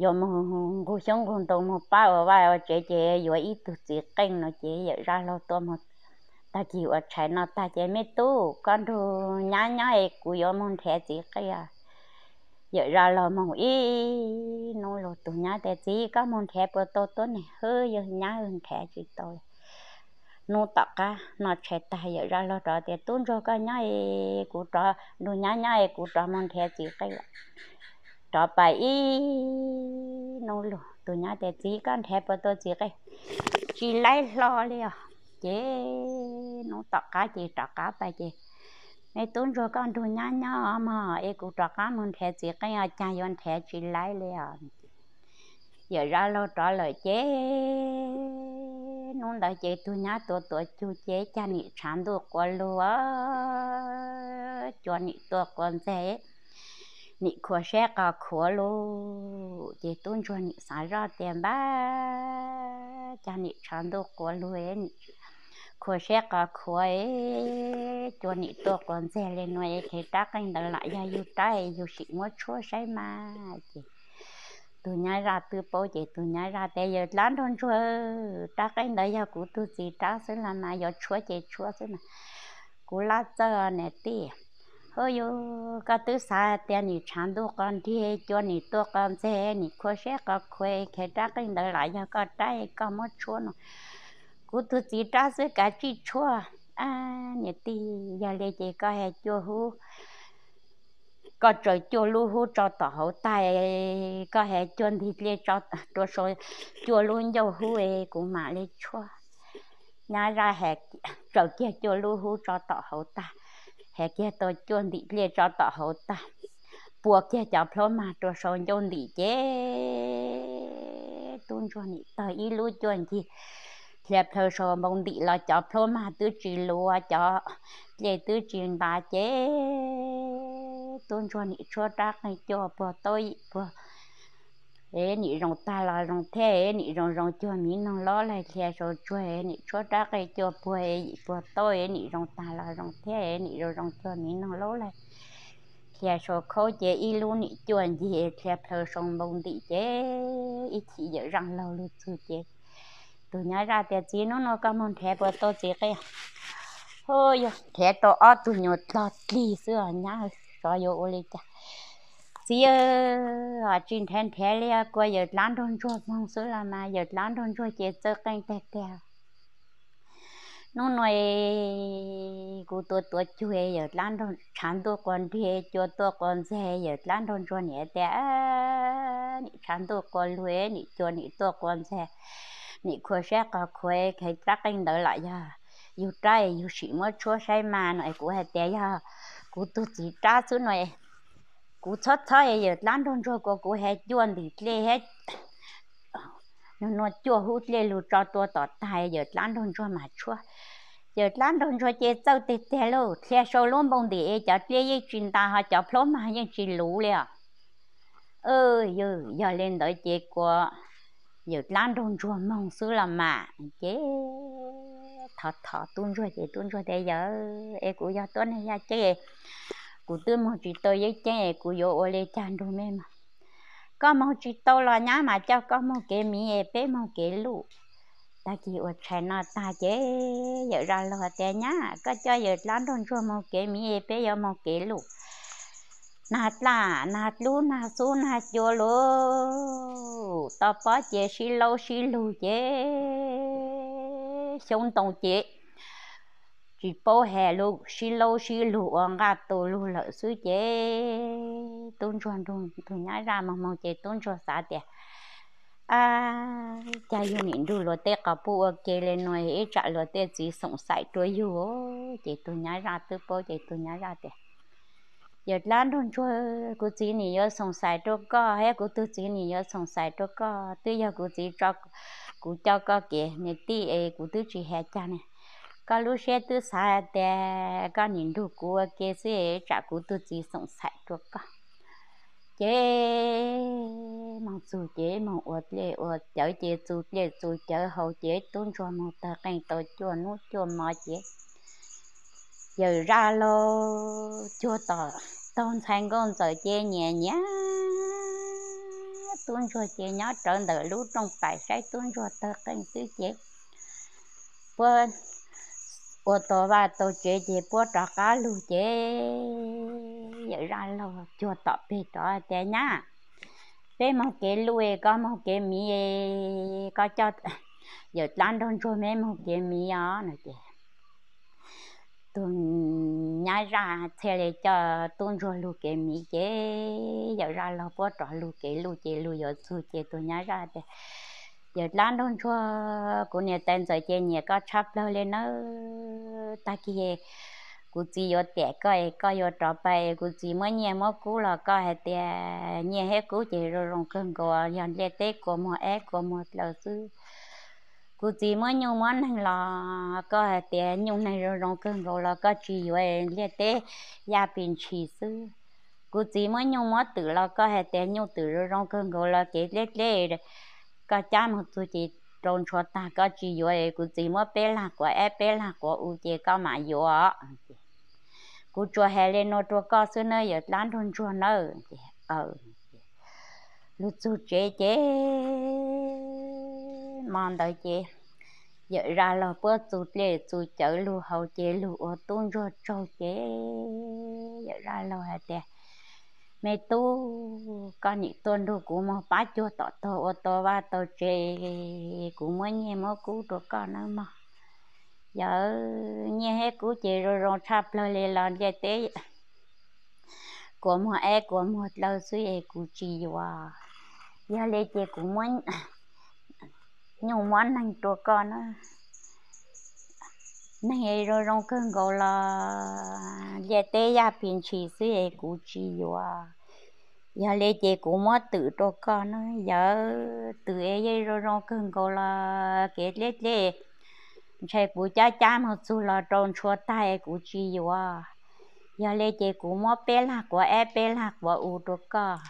yuav moog nqug xyoob nqug ntoo moog pab ua vaj ua tsev ces yuav ib tug txiv qeej no ces Yawm Zaj Laug tuaj moog. Tag kis ua tshais noj tag ces, Me tub, koj nrug nyab nyob es kuv yuav moog nrhav txiv qeej. Yawm Zaj Laug moog ib nub lug, tug nyab tas, Txiv, koj moog nrhav puas tau tuab neeg? Hwb, yawg nyab, nrhav tsis tau. Nub tom qab noj tshais tag Yawm Zaj Laug rov tas, Tub Ntsuag, koj nyob es kuv rov, nrug nyab nyob es kuv rov moog nrhav txiv qeej lawm. Rov pais ib nub lug, tug nyab tas, Txiv, koj nrhav puas tau txiv qeej? Tsis laib hlo li os. Ces nub tom qab ces rov qab pais ces, Me Tub Ntsuag, koj nrug nyab nyob mog es kuv rov qab moog nrhav txiv qeej os, caag yuav nrhav tsis laib li os. Yawm Zaj Laug rov lawm ces nub ntawd ces tug nyab tuav tuav cug ces caag nim tshav ntuj quas lug, cua nim tuaj quas ntxag, nim khuam sab qos khuav lug. Ces Tub Ntsuag nim xaav zoj tas, Npab, caag nim tshav ntuj quas lug, khuam sab qos khuav, cua nim tuaj quas ntxag le nuav, kheev rab qeej ntawd lam yog yug rab, yug sim muab tshuab saib mas. Ces tug nyab zaj twb paub ces tug nyab zaj tas, Yawm dlaab nraug ntsuag, rab qeej ntawd yog kuv tug txiv rab xwb los mas, yuav tshuab ces tshuab xwb mas, kuv lab txawj niam tij. Hub, yug koj twb xav tas nim tshav ntuj quas nrig, cua nim tuaj quas ntxag, nim khuam sab qos khuav, kheev rab qeej ntawd lam yog koj rab, koj muab tshuab no, kuv tug txiv rab xwb kav tsij tshuab. Niam tij, yog le ces koj has cua hub, koj tsaws cua lub hub tso tom hauv tag, koj has cua ntig dlej rua sau cua lub ncauj hub, kuv mam le tshuab. Nyab zaj has, tsaws kiag cua lub hub tso tom hauv tag, has kiag tau cua ntim dlej tso tom hauv tag, pua kiag cov plhaub mag rua sau ncauj ntim ces Tub Ntsuag nim tawg ib lub cuaj ncig Dhia plhaws saum npoo ntim los cov plhaub mag twb tsis luv, cov dlej twb tsis ntas ces tub ntsuag nim tshuab rab qeej cuaj puag taub yim puag, es nim zoo tag los zoo thiab, nim zoo zoo cuag miv noog laub laig. Dhia saum tsuag nim tshuab rab qeej cuaj puag yim puag taub, nim zoo tag los zoo thiab, nim zoo zoo cuag miv noog laub laig. Dhia saum khaub ces ib lub nim cuaj ncig, dhia plhaws saum npoo ntim ces ib chim yawm zaj laug lug txug ces tus nyab zaj tias, Txiv, hnub no koj moog nrhav puas tau txiv qeej? Hu, yog nrhav tau ob tug nyuag dlog dlig xwb os nyab, xyov yuav ua li cas. Txiv, tsis nrhav nrhav li, kua yawm dlaab nraug ntsuag moog xwb los mas, yawm dlaab nraug ntsuag ces txawj qeej tag tag. Hnub no kuv tuav tuav cug, yawm dlaab nraug tshav ntuj quas nrig, cua tuaj quas ntxag. Yawm dlaab nraug ntsuag nim tias, Nim tshav ntuj quas lug, nim cua nim tuaj quas ntxag, nim khuam sab qos khuav, kheev rab qeej ntawd los yog yug rab, yug sim muab tshuab saib mas no. Kuv hais tias yog kuv tug txiv rab xwb no, kuv txhob txhob, yawm dlaab nraug ntsuag kua kuv has cuaj ntwm dlej, nug nua cuaj hub dlej lug tso tua tom tag, yawm dlaab nraug ntsuag mas tshuab. Yawm dlaab nraug ntsuag ces txawj tag tag lauj, dhia saum lub npoo ntim es cov dlej yeej tsis ntas, ho cov plhaub mag yeej tsis luv li os. Yog li ntawd ces kua yawm dlaab nraug ntsuag moog xwb los mas. Ces thov thov tub ntsuag ces tub ntsuag tias, Yawm, es kuv yog tuab neeg yaj ceeb, kuv twb moog tsis tau yeeb ceeb es kuv yuav ua li cas nrug mej moog? Koj moog tsis tau los nyab mas coj koj moog kev miv es peb moog kev luj. Tag kis ua tshais no tag ces yawm zaj laug tias, Nyab, koj coj yawm dlaab nraug ntsuag moog kev miv es peb yuav moog kev luj. Nag dlaj nag dlub nag xub nag cua lug, to pob ces sib laub sib lug ces xyoob ntoo ces tsis paub has lug, sib laub sib lug ua nqaj tu lug lawm xwb ces tub ntsuag nrug tug nyab zaj moog moog ces tub ntsuag xav tias, Ab, cas yug nim nrug luag tej qos puj ua ke li no, ib tsam luag tej txiv xoom xaim rua yug. Ces tug nyab zaj twb paub ces tug nyab zaj tias, Yawm dlaab nraug ntsuag, kuv txiv nim yuav xoom xaim rua koj, thiab kuv tug txiv nim yuav xoom xaim rua koj. Twb yog kuv txiv tso kuv coj koj kev niam tij es kuv twb tsis has cag ne. Koj lub siab twb xav hais tias koj nim nrug kuv ua ke xwb, ib tsam kuv tug txiv xoom xaim rua koj. Ces moog txug ces moog ua dlej ua cawv ces txug dlej txug cawv haus ces tub ntsuag moog tawg qeej tau cuaj nub cuaj mo ces yawm zaj laug cuag tom taug ntxhais nkauj ntxawm ces nyiam nyiam tub ntsuag ces nyob rawv ntawm lub rooj pais saib tub ntsuag tawg qeej xwb ces puab ua tau vaj tau tsev ces puab rov qab lug ces yawm zaj laug cuag tom peg rov tias, Nyab, peb moog kev luj, koj moog kev miv, koj coj yawm dlaab nraug ntsuag meb moog kev miv os no ces tug nyab zaj txhia le coj tub ntsuag lug kev miv ces yawm zaj laug puab rov lug kev luj ces lug yuav txug ces tug nyab zaj tias, Yawm dlaab nraug ntsuag, kuv niam tais ntxawm ces nyiam koj tshaj plawg le nawb. Tag kis kuv txiv yuav tiam koj es koj yuav rov pais es kuv txiv muab nyiaj muab kub los koj hais tias nyiaj thiab kub ces zoo zoo kawg nkaus, yog ntiaj teb kua muag ab kua muag dlaw xwb. Kuv txiv muab nyuj muab neeg los koj hais tias nyuj neeg zoo zoo kawg nkaus los koj tsis yuav, ntiaj teb yaj pis ntshis xwb. Kuv txiv muab nyuj muab twm los koj hais tias nyuj twm zoo zoo kawg nkaus los kev dleb dleb koj cab moog txug ces rau ntshuav tag koj tsis yuav, kuv txiv muab peb lag quav ab peb lag quav u ces koj mam yuav. Kuv tsuas has le nuav rua koj xwb nawb yawm dlaab nraug ntsuag nawb. Lug txug tsev ces hmo ntawd ces yawm zaj laug puab txug dlej txug cawv lug haus ces lug ua tub ntsuag tsaug ces yawm zaj laug hais tias, Me tub, koj nim tuaj nrug kuv moog pab cuag tom tog ua tau vaj tau tsev, kuv muab nyiaj muab kub rua koj nawb mog. Yawm, nyiaj thiab kub ces zoo zoo tshaj plawg li los ntiaj teb kua muag ab kua muag dlaw xwb es kuv tsis yuav. Yog li ces kuv muab nyuj muab neeg rua koj na. Neeg zoo zoo kawg nkaus los ntiaj teb yaj pis ntshis xwb es kuv tsis yuav. Yog li ces kuv muab twm rua koj na. Yawm, twm es yeej zoo zoo kawg nkaus los kev dleb dleb ntshe kuv cab cab moog txug los rau ntshua tag kuv tsis yuav. Yog le ces kuv muab peb lag quav eb peb lag quav u rau koj.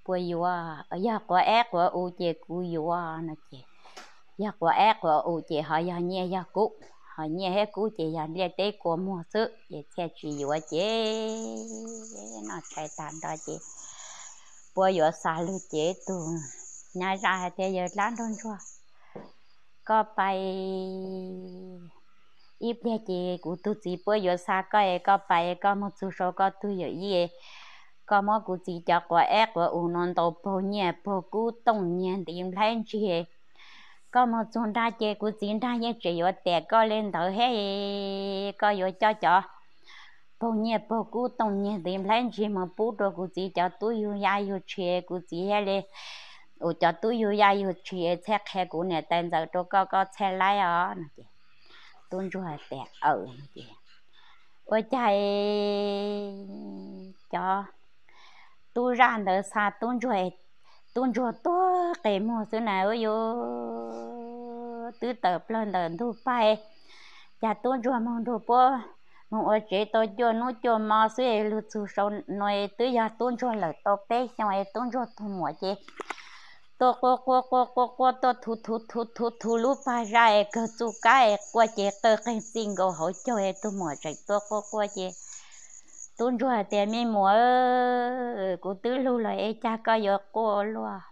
Puas yuav? Yog quav eb quav u ces kuv yuav no ces, yog quav eb quav u ces ho yog nyiaj yog kub, ho nyiaj thiab kub ces yog ntiaj teb kua muag xwb ces thiaj tsis yuav ces noj tshais tag nrho ces puab yuav xa lug ces tug nyab zaj hais tias, Yawg dlaab nraug ntsuag, koj pais ib pliag ces kuv tug txiv puab yuav xa koj es koj pais, koj moog txug sau koj tug yawm yij, koj muab kuv txiv cov quav eb quav u no ntaus paug nyiaj paug kub tooj nyiag ntiv nplhaib ntsig. Koj moog txug nraag ces kuv txiv nraag yeej tseem yuav tiam koj le ntawd hab, koj yuav coj cov paug nyiaj paug kub tooj nyiag ntiv nplhaib ntsig moog pub rau kuv txiv cov tub yug yaj yug tshis, kuv txiv thiaj le, ua cov tub yug yaj yug tshis txhaj qhia kuv niam tais ntxawm rau koj, koj txhaj laib os no ces tub ntsuag tias, Aws no ces ua cas cov tub zaj ntawd xa tub ntsuag, tub ntsuag tuag qe muag xwb na, ua yuav twb tawm plawg ntawm ntug pag, cas tub ntsuag moog nrug puab moog ua tsev tau cuaj nub cuaj mo xwb es lug txug sau nuav twb yog tub ntsuag lawm tau peb xyoos es tub ntsuag tug muam ces tuaj quaj quaj quaj quaj quaj tuaj thuv thuv thuv thuv lub pag zaj es kawg txuj kab es quaj ces qawg qeeg txij nkaus hauv caug es tug muam tseem tuaj quaj quaj ces tub ntsuag hais tias, Me muam, kuv twb lug lawm es cas koj yuav quaj luaj?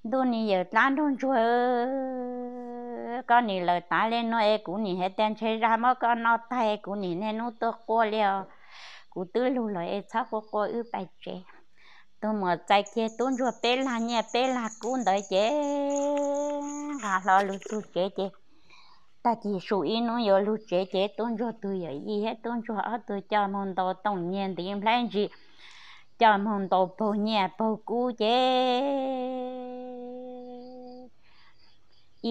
Ntuj nis yawm dlaab nraug ntsuag, koj nim lawm tav le nuav es kuv nim hais tias ntshe zag muab koj noj tag es kuv nim niaj hnub tuaj quaj li os. Kuv twb lug lawm es txhob quaj quaj, wb pais tsev. Tug muam txais kiag tub ntsuag peb lag nyiaj peb lag kub ntawd ces nqa hlo lug txug tsev ces tag kis su ib nub yuav lug tsev ces tub ntsuag tug yawm yij thiab tub ntsuag ob tug coj moog ntaus tooj nyiag ntiv nplhaib ntsig, coj moog ntaus paug nyiaj paug kub ces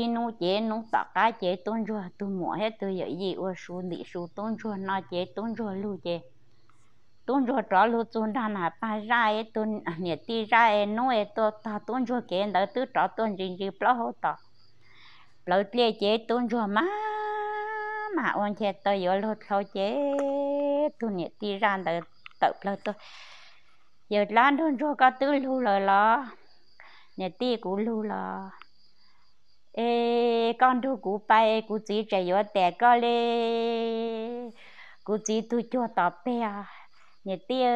ib nub ces nub tom qab ces tub ntsuag tug muam thiab tug yawm yij ua su ntim su tub ntsuag no ces tub ntsuag lug ces tub ntsuag rov lug txug nraag nam pag zaj, tug niam tij zaj es nub es tuaj tog tub ntsuag kev ntawd twb rov tuaj ntsis ntsis plaub hau tom plawv dlej ces tub ntsuag mas mas ua ncha tau yuav luag dlhau ces tug niam tij zaj ntawd tawm plawg tuaj, Yawm dlaab nraug ntsuag, koj twb lug lawm los? Niam tij, kuv lug los. Es koj nrug kuv pais, kuv txiv tseem yuav tiam koj li. Kuv txiv tug cuag tom peg os. Niam tij,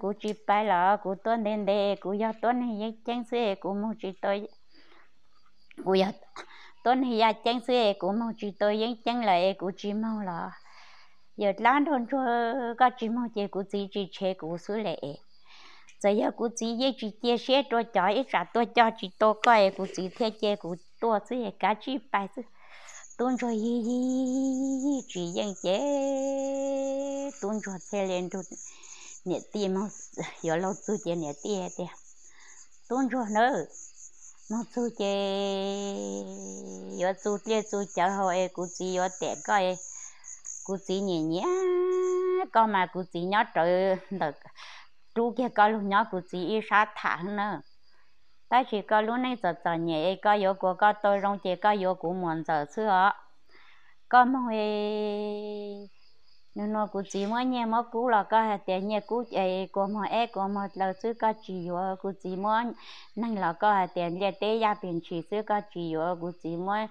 kuv tsis pais los, kuv tuab ntev ntev, kuv yog tuab neeg yeeb ceeb xwb es kuv moog tsis tau, kuv yog tuab neeg yaj ceeb xwb es kuv moog tsis tau yeeb ceeb lawm es kuv tsis moog los? Yawm dlaab nraug ntsuag, koj tsis moog ces kuv txiv tsis tshev kuv xwb le. Txawm yog kuv txiv yeej tsis cia siab rua cov ib tsam tuaj coj tsis tau koj es kuv txiv thiaj cia kuv tuaj xwb es kav tsij pais xwb. Tub ntsuag yig yig yig yig tsis yeej ces tub ntsuag thiaj li nrug niam tij moog, yuav luag txug ces niam tij hais tias, Tub ntsuag nawb, moog txug ces yuav txug dlej txug cawv hau es kuv txiv yuav tiam koj. Kuv txiv nyiam nyiam koj mas kuv txiv nyob rawv ntawm, rub kiag koj lug nyob kuv txiv ib sab tham xwb na. Tab sis koj lub neej txom txom nyem es koj yuav kuas koj tau zoo ces koj yuav kuv muam ntxawm xwb os. Koj moog es, nug nua kuv txiv muab nyiaj muab kub los koj hais tias nyiaj kub es kua muag eb kua muag dlaw xwb koj tsis yuav. Kuv txiv muab neeg los koj hais tias ntiaj teb yaj pes ntshis xwb koj tsis yuav. Kuv txiv muab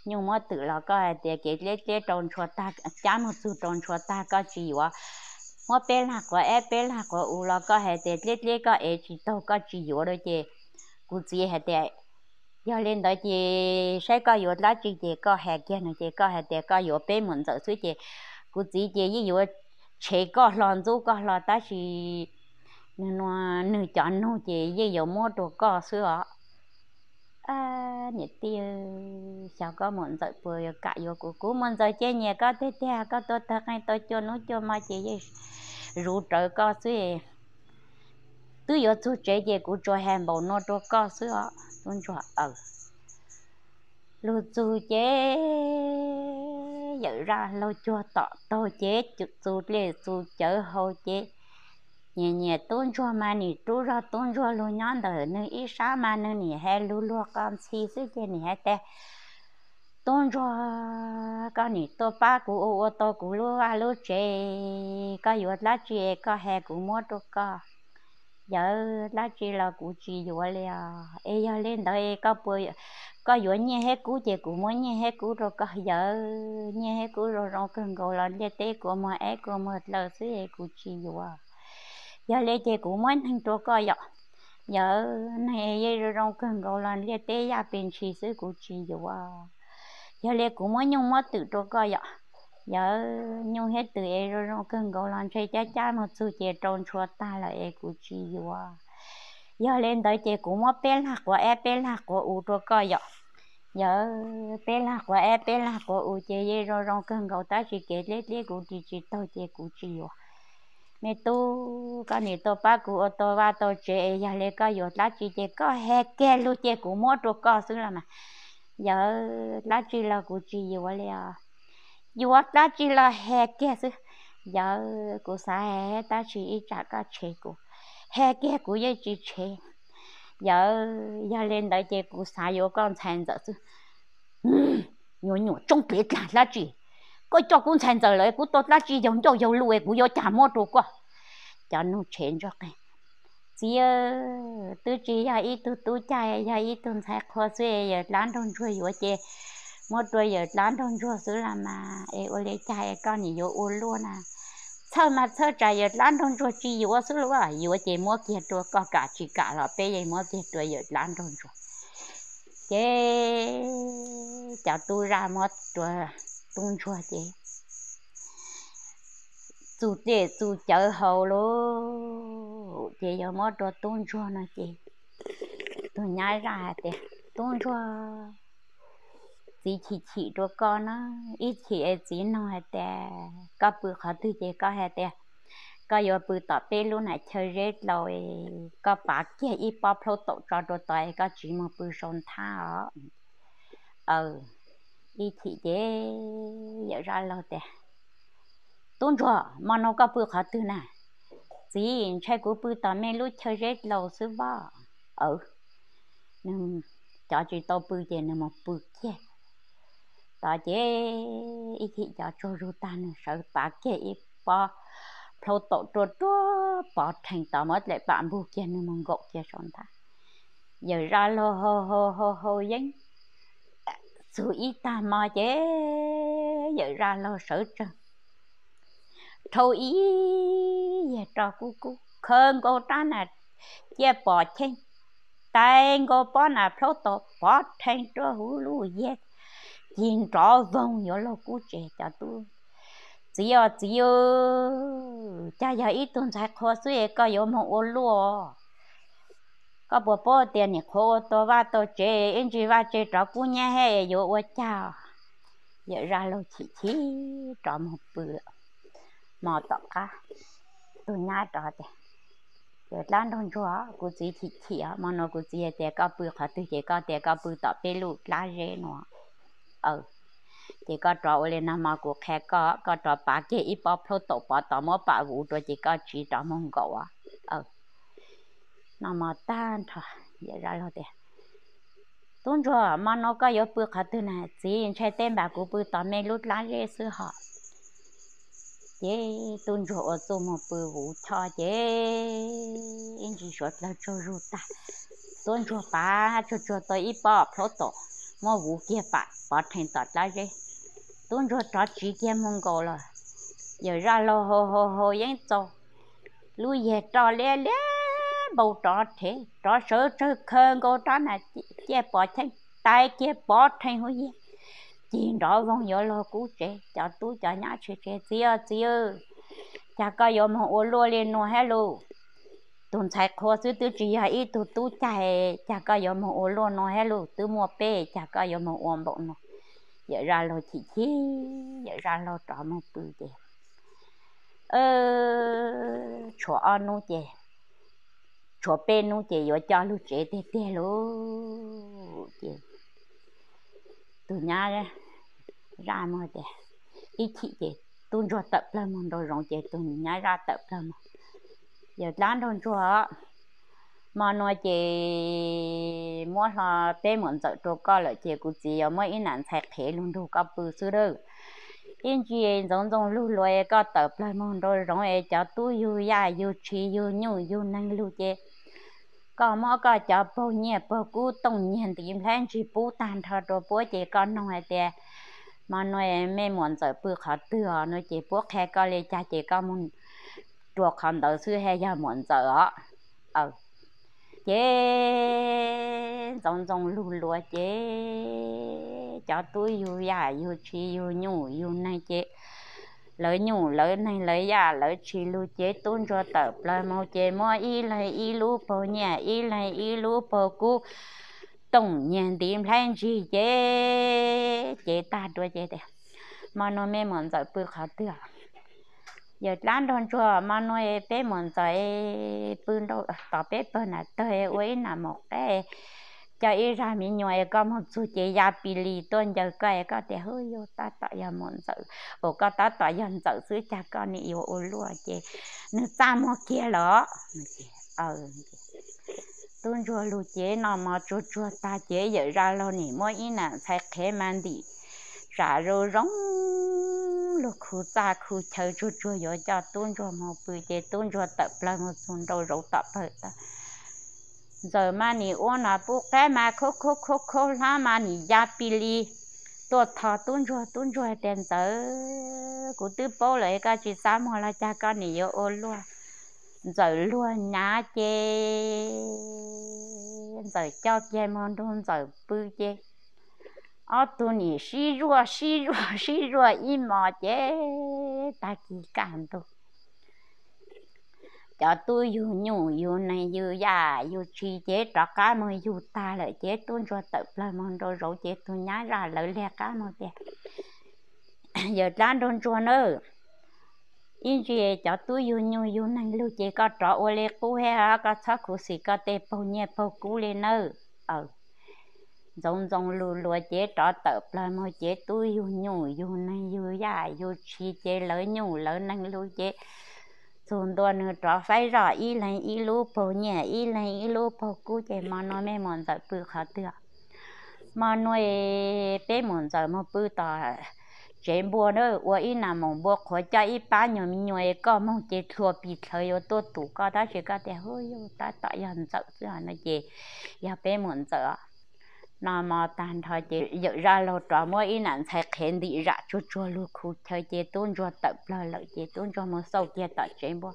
nyuj muab twm los koj hais tias kev dleb dleb rau ntshua tag, cab moog txug rau ntshua tag koj tsis yuav. Muab peb lag quav eb peb lag quav u los koj hais tias dleb dleb koj ev tsis taug koj tsis yuav lawm ces kuv txiv hais tias, yog li ntawd ces saib koj yuav dlaab tsi ces koj hais kiag no ces koj hais tias koj yuav peb muam ntxawm xwb ces kuv txiv ces yeej yuav tshev koj hlo ntxub koj hlo tab sis nws nua, nws cov nug ces yeej yuav muab rua koj xwb os. Niam tij, xyov koj muam ntxawm puas yuav kam yuav kuv, kuv muam ntxawm ces nyiam koj tiag tiag, koj tuaj tawg qeej tau cuaj nub cuaj mo ces yeej zuv rawv koj xwb. Twb yuav txug tsev ces kuv tsuas has npaum nua rua koj xwb os. Tub ntsuag aws. Lug txug ces yawm zaj laug cuag tom taug ces txug dlej txug cawv hau ces nyiam nyiam tub ntsuag mas nim rub zog tub ntsuag lug nyob ntawm nws ib sab mas nws nim has lug luag qos ntxhi xwb ces nim has tas, Tub ntsuag, koj nim tuaj pab kuv ua ua tau kuv lub vaj lub tsev, koj yuav dab tsi es koj has kuv muab rau koj. Yawm, dab tsi los kuv tsis yuav li os. Es yog li ntawd koj yuav nyiaj thiab kub ces kuv muab nyiaj thiab kub rau koj. Yawm, nyiaj thiab kub zoo zoo kawg nkaus los ntiaj teb kua muag eb kua muag dlaws xwb es kuv tsis yuav. Yog li ces kuv muab neeg rau koj yom. Yawm, neeg yeej zoo zoo kawg nkaus los ntiaj teb yaj pes ntshis xwb kuv tsis yuav. Yog li kuv muab nyuj muab twm rau koj yom. Yawm, nyuj thiab twm es zoo zoo kawg nkaus los ntshe cab cab mus txug ces rau ntshua tag lawm es kuv tsis yuav. Yog li ntawd ces kuv muab peb lag quav eb peb lag quav u rau koj yom. Yawm, peb lag quav eb peb lag quav u ces yeej zoo zoo kawg nkaus tab sis kev deb deb kuv ris tsis taug ces kuv tsis yuav. Me tub, koj nim tuaj pab kuv ua tau vaj tau tsev es yog li koj yuav dab tsi ces koj has kiag lug ces kuv muab rau koj xwb los mas. Yawm, dab tsi los kuv tsis yuav li os. Yuav dab tsi los has kiag xwb. Yawm, kuv xav has tab sis ib tsam koj tshev kuv, has kiag kuv yeej tsis tshev. Yawm, yog li ntawd ces kuv xav yuav koj ntxhais ntxawm xwb. Nyuam nyuam tsoob kev dlaag dab tsi, koj coj kuv ntxhais ntxawm lawm kuv tau dab tsi yaug ncauj yaug lug es kuv yuav cas muab rau koj. Cov nug tshev ntsuag qeeg, txiv, twb tsis yog ib tug tub cag, yog ib tug ntxhais qhua xwb, yawm dlaab nraug ntsuag yuav ces muab rua yawm dlaab nraug ntsuag xwb los mas es ua li cas es koj nim yuav ua luaj na. Txhawj mas txhawj tsam yawm dlaab nraug ntsuag tsis yuav xwb lauj, yuav ces muab kiag rua koj kam tsis kam los peb yeej muab kiag rua yawm dlaab nraug ntsuag. Ces cov tub zaj muab rua tub ntsuag ces txus dej txus cawv haus lauj, ces yuav muab rua tub ntsuag no ces tus nyab zaj hais tias, tub ntsuag, txiv chim chim rua koj na, ib chim es txiv nug hais tias koj pw qhov twg ces koj hais tias koj yuav pw tom peb lub nam chaw zeb dlaus, koj pav kiag ib pob plhaub taum tso rua tod es koj tsiv mus pw saum nthab os. Aw, ib chim ces yawm zaj laug tias, tub ntsuag, mo no koj pw qhov twg na? Txiv, ntshai kuv pw tom mej lub chaw zeb dlaus xwb voj. Aw, cov tsis tau pw ces nws mus pw kiag tod ces ib chim cov tsaug zug tag nws sawv pav kiag ib pob plhaub taum ruaj ruaj pov rhees tod muab dlaim pam npug kiag nws mus nkaum kiag saum nthab. Yawm zaj laug hau hau hau hau yeeb txug ib tag mo ces yawm zaj laug sawv tsees rhau ib yag roj kub kub khaws nkaus rab nas ciaj pom cheej, tais nkaus pob nas plhaub taum pov rhees rua huv lub yag, cig nrov voog yuav luag kub tsev. Cov tub, txiv os txiv, cas yog ib tug ntxhais qhua xwb es koj yuav moog ua luaj? Koj puas paub tias nim qhuav ua tau vaj tau tsev, ib ntsis vaj tse rov kub nyab hab es yuav ua cas? Yawm zaj laug chim chim rov moog pw lawm. Mo tom qab tus nyab rov tias, yawm dlaab nraug ntsuag, kuv txiv chim chim os, mo nuav kuv txiv hais tias koj pw qhov twg ces koj tias koj pw tom peb lub dlaab zeb nuav. Ces koj rov ua li nag mo kuv qha koj, koj rov pav kiag ib pob plhaub taum pov tod muab pam vuv rua ces koj tsiv rov moog nkaum os. Nag mo tag nrho, yawm zaj laug tias, tub ntsuag, mo nuav koj yuav pw qhov twg na? Txiv, ntshai teb npaam kuv pw tom mej lub dlaab zeb xwb hos. Ces tub ntsuag ua txuj moog pw vuv choj ces ib ntsis suav dlawg tsaug zug tag, tub ntsuag pav tsuag tsuag tau ib pob plhaub taum muab vuv kiag pam pov rhees tom dlaab zeb. Tub ntsuag rov tsiv kiag moog nkaus los, yawm zaj laug hau hau hau yeeb txaus, lub yag roj liab liab npau rov rhev, rov sawv tsawg khaws nkaus rab nas ciaj pom cheej tais kiag pov rhees huv yag, cig nrov voog yuav luag kub tsev. Cov tub cov nyab tshee tshee, txiv os txiv, cas koj yuav moog ua luaj li nuav hab lauj? Tug ntxhais qhua xwb twb tsis yog ib tug tub cag, cas koj yuav moog ua luaj nuav hab lauj? Twb muaj peb, cas koj yuav moog ua npaum nuav? Yawm zaj laug chim chim, yawm zaj laug rov moog pw ces tshuav ob nub ces, tshuav peb nub ces yuav coj lug tsev tiag tiag lauj. Ces tug nyab zaj moog tias, ib chim ces tub ntsuag tawm plawg moog nraum zoov ces tug nyab zaj tawm plawg moog, yawm dlaab nraug ntsuag, Hmo nua ces muab hlo peb muam ntxawm rau koj lawm ces kuv txiv yuav muab ib nam ntxhais qhev lug nrug koj pw xwb lawm. Ib ntsis ntxoov ntxoo lug luav koj tawm plawg moog nraum zoov es cov tub yug yaj yug tshis yug nyuj yug neeg lug ces koj muab koj cov paug nyiaj paug kub tooj nyiag ntiv nplhaib ntsig pub tag nrho rau puab ces koj noog hais tias, hmo nua mej muam ntxawm pw qhov twg os? No ces puab qhia koj li cas ces koj moog rua qhov ntawd xwb, yog muam ntxawm os. Ces ntxoov ntxoo lug luav ces cov tub yug yaj yug tshis yug nyuj yug neeg ces lawv nyuj lawv neeg lawv yaj lawv tshis lug ces tub ntsuag tawm plawg moog ces muab ib leeg ib lub paug nyiaj ib leeg ib lub paug kub tooj nyiag ntiv nplhaib ntsig ces cev tag rua ces, hmo nua mej muam ntxawm pw qhov twg? Yawm dlaab nraug ntsuag, hmo nua peb muam ntxawm pw tom peb pawg nam tawg ua ib nam maum qaib, coj ib zag miv nyuas es koj moog txug ces ya pis lis tuaj ncaws koj es koj tias, hub yug, tab tom yog muam ntxawm, ua koj tab tom yog ntxawm xwb, cas koj nim yuav ua luaj ces nwg txaj muag kiag los. Tub ntsuag lug ces noj mov tsuag tsuag tag ces yawm zaj laug nim muab ib nam ntxhais qhev mas ntim zam zoo zoo lug khu txaj khu chaw tsuag tsuag yuav coj tub ntsuag moog pw ces tub ntsuag tawm plawg moog txug nraum zoov tom pawg tag. Ntxawm mas nim ua nam pub qaib mas khaub khaub khaub khaub hlab mas nim ya pis lis tuaj tho tub ntsuag. Tub ntsuag tias, ntxawm, kuv twb paub lawm koj tsis txaj muag los cas koj nim yuav ua luaj. Ntxawm luag nyav ces ntxawm coj kiag moog nrug ntxawm pw ces ob tug nim sib zuaj sib zuaj sib zuaj ib mos ces tag kis kaj ntug cov tub yug nyuj yug neeg yug yaj yug tshis ces rov qab moog yug tag lawm ces tub ntsuag tawm plawg moog nraum zoov ces tug nyab zaj lawv liag qab moog tias, yawm dlaab nraug ntsuag nawb, ib ntsis cov tub yug nyuj yug neeg lug ces koj rov ua li qub hab koj txhob khuv xim koj tej paug nyiaj paug kub li nawb. Ntxoov ntxoo lug luav ces rov tawm plawg moog ces tub yug nyuj yug neeg yug yaj yug tshis ces lawv nyuj lawv neeg lug ces txug ntua nwg rov faib zoj ib leeg ib lub paug nyiaj ib leeg ib lub paug kub ces hmo nua mej muam ntxawm pw qhov twg? Hmo nua peb muam ntxawm moog pw tom tsev npua na, ua ib nam maum npua qhuav coj ib pab nyuas me nyuas es koj moog ces dlhua pis dlhawv yuav tuaj tum koj tab sis koj tias, hub yug, tab tom yog ntxawm xwb no ces yog peb muam ntxawm os. Noj mov tag nrho ces yawm zaj laug rov muab ib nam ntxhais qhev ntim zam tsuag tsuag lug khu chaw ces tub ntsuag tawm plawg lawm ces tub ntsuag moog xauj kiag tom tsev npua.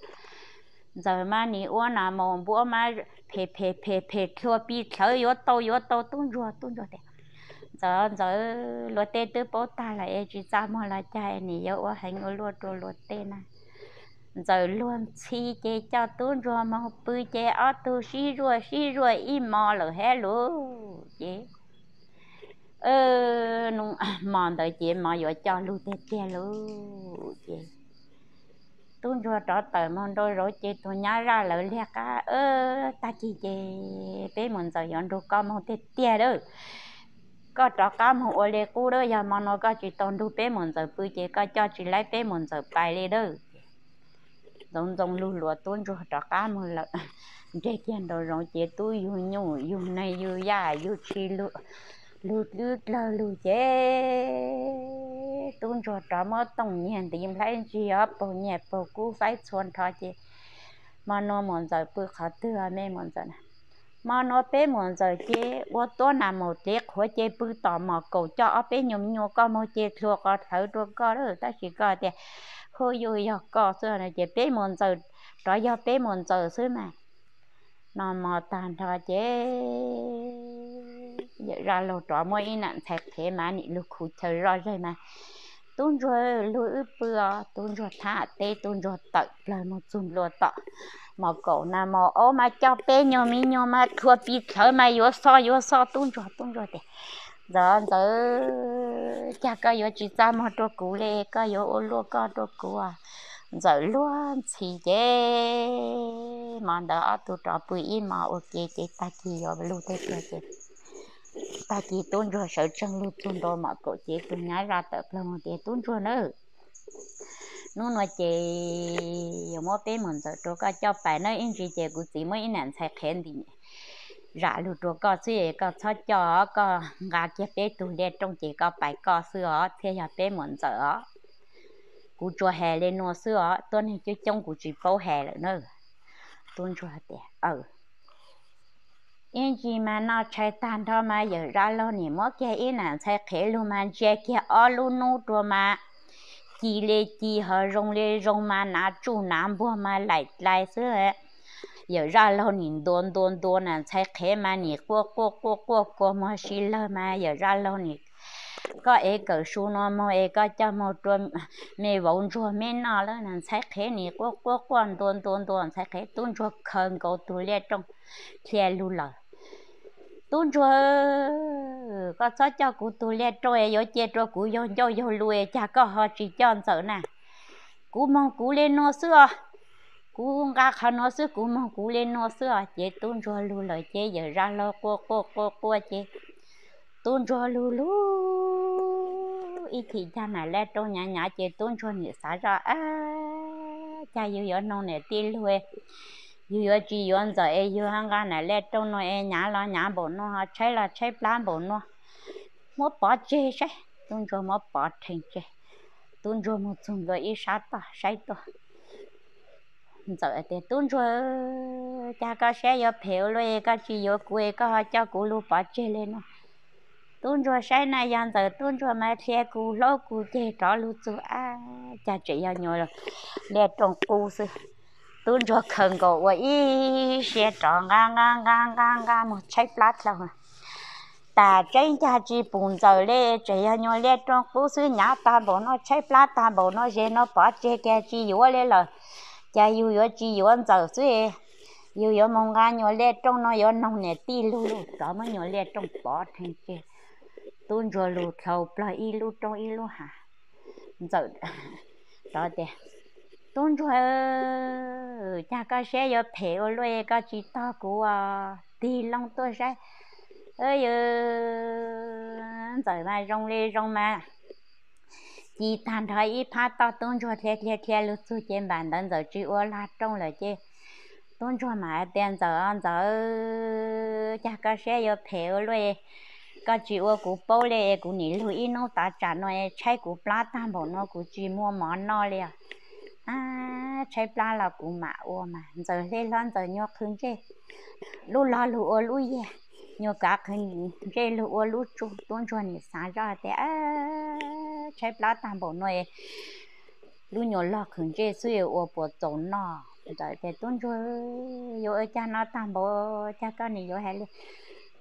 Ntxawm mas nim ua nam maum npua mas phem phem phem phem dlhua pis dlhawv yuav tau yuav tau tub ntsuag. Tub ntsuag tias, ntxawm, ntxawm, luag tej twb paub tag lawm es tsis txaj muag los cas nim yuav ua heev ua luaj rua luag tej na. Ntxawm luag ntxhi ces coj tub ntsuag moog pw ces ob tug sib zuaj sib zuaj ib mos lawm hab lug ces hmo ntawd ces mov yuav coj lug tiag tiag lug ces tub ntsuag rov tawm moog nraum zoov ces tug nyab zaj lawv liag qab, tag kis ces peb muam ntxawm yuav nrug koj moog tiag tiag lawm. Koj rov qab moog ua li qub lawm, yog hmo nua koj tsis tau nrug peb muam ntxawm pw ces koj coj tsis laib peb muam ntxawm pais li lawm. Ntxoov ntxoo lug luav tub ntsuag rov qab moog lawm, nreg kiag nraum zoov ces tub yug nyuj yug neeg yug yaj yug tshis lug dlwb dlawg lug ces tub ntsuag rov muab tooj nyiag ntiv nplhaib ntsig ob paug nyiag paug kub faib txhua nrho ces hmo nua muam ntxawm pw qhov twg? Mej muam ntxawm na, hmo nua peb muam ntxawm ces ua tuab nam maum tev qhuav ces pw tom mom kaum coj ob peb nyuas me nyuas koj moog ces dlhua qhov dlhawv rua koj lawm tab sis koj tias, hub yug, yog koj xwb no ces peb muam ntxawm rov yog peb muam ntxawm xwb mas. Noj mov tag nrho ces yawm zaj laug rov muab ib nam ntxhais qhev mas nim lug khu chaw zoj zeg mas, tub ntsuag lug wb pw os. Tub ntsuag thab teb tub ntsuag tawm plawg moog txug nplua tom mom kaum na, mos aub mas coj peb nyuas me nyuas mas dlhua pis dlhawv mas yuav xo yuav xo tub ntsuag. Tub ntsuag tias, ntxawm, ntxawm, cas koj yuav tsis txaj muag rua kuv li, koj yuav ua luaj koj rua kuv. Ntxawm luag ntxhi ces hmo ntawd ob tug rov pw ib mos ua ke ces tag kis yuav lug tiag tiag ces tag kis tub ntsuag sawv tsees lug txug nraum mom kaum ces tug nyab zaj tawm plawg moog tias, tub ntsuag nawb, Hnub no ces yuav muab peb muam ntxawm rau koj coj pais nawb, ib ntsis ces kuv txiv muab ib nam ntxhais qhev ntim zam lug rau koj xwb, koj txhob coj, koj nqa kiag peb tug liaj rooj ces koj pais koj xwb os, thiaj yog peb muam ntxawm os. Kuv tsuas hais li nuav xwb os, tuab neeg coob coob kuv tsis paub hais lawm na. Tub ntsuag tias, Aw, ib ntsis mas noj tshais tag nrho mas yawm zaj laug nim muab kiag ib nam ntxhais qhev lug mas ntsia kiag ob lub nub rua mas ci li ci ho zoo li zoo mas nav tsuj nav npuag mas laim dlais xwb. Yawm zaj laug nim ntua ntua ntua nam ntxhais qhev mas nim quaj quaj quaj quaj kua muag si lawg mas yawm zaj laug nim, koj ev kawm su no moog es koj coj moog rua me vauv ntsuag me noj lawm. Nam ntxhais qhev nim quaj quaj quaj ntua ntua ntua ntxhais qhev, tub ntsuag khaws nkaus tug liaj rooj dhia lug lawm. Tub ntsuag, koj txhob coj kuv tug liaj rooj es yuav cia rua kuv yaug ncauj yaug lus es cas koj ho tsis coj ntxawm na? Kuv moog kuv li nuav xwb os, kuv nqa qhov nuav xwb, kuv moog kuv li nuav xwb os. Ces tub ntsuag lug lawm ces yawm zaj laug quaj quaj quaj quaj ces tub ntsuag lug lug ib chim cag nam liaj rooj nyav nyav ces tub ntsuag nim xav zoj, Ab, cas yug yuav noog niam tij lug, yug yuav tsis yuav ntxawm es yug nqa nam liaj rooj no es nyav los nyav npaum no, tshaib los tshaib plab npaum no, muab pov tseg saib. Tub ntsuag muab pov rhees tseg. Tub ntsuag moog txug ntua ib sab toj saib tuaj. Ntxawm tias, Tub ntsuag, cas koj siab yuav phem ua luaj, koj tsis yuav kuv es koj ho coj kuv lug pov tseg li no? Tub ntsuag saib na yog ntxawm tub ntsuag mas dhia kuv hlaub kuv ceg rov lug txug, ab, cas tseem yog nyuag liaj rooj qub xwb. Tub ntsuag khaws nkaus ua ib siab rov nqa nqa nqa nqa nqa moog tshaib plab dlhau. Tas tseeb cag tsis pum ntxawm li, tseem yog nyuag liaj rooj qub xwb, nyav tag npaum no, tshaib plab tag npaum no, ze no pov tseg kiag tsis yuav li lawm. Cas yug yuav tsis yuav ntxawm xwb, yug yuav moog nqa nyuag liaj rooj no yuav noog niam tij lug lug. Rov muab nyuag liaj rooj pov rhees tseg. Tub ntsuag lug dlhau plog ib lub roob ib lub hav. Ntxawm rov tias, Tub ntsuag, cas koj siab yuav phem ua luaj, koj tsis tog kuv os, tig loo tuaj saib. Yog ntxawm mas zoo li zoo mas ci tag nrho ib phab toj, tub ntsuag dhia dhia dhia lug txug ces npaum ntawd ntxawm tsis ua lag rooj lawm ces tub ntsuag mam tias, Ntxawm, ntxawm, cas koj siab yuav phem ua luaj, koj tsis ua kuv paub li, kuv nim lug ib hnub tav tsam no tshaib kuv plab tag npaum no kuv tsis muaj mov noj li os. Ab, tshaib plab los kuv mam ua mas. Ntxawm hle hlo ntxawm nyuag qhwv ntsej, lub log lug ua lub yag, nyuag kav qhwv ntsej lug ua lub tsu. Tub ntsuag nim xav zoj tias, Ab, tshaib plab tag npaum no, lub nyuag log qhwv ntsej xwb ua puas txaus noj? Ntxawm tias, Tub ntsuag, yuav ua cas no tag npaum, cas koj nim yuav hais li?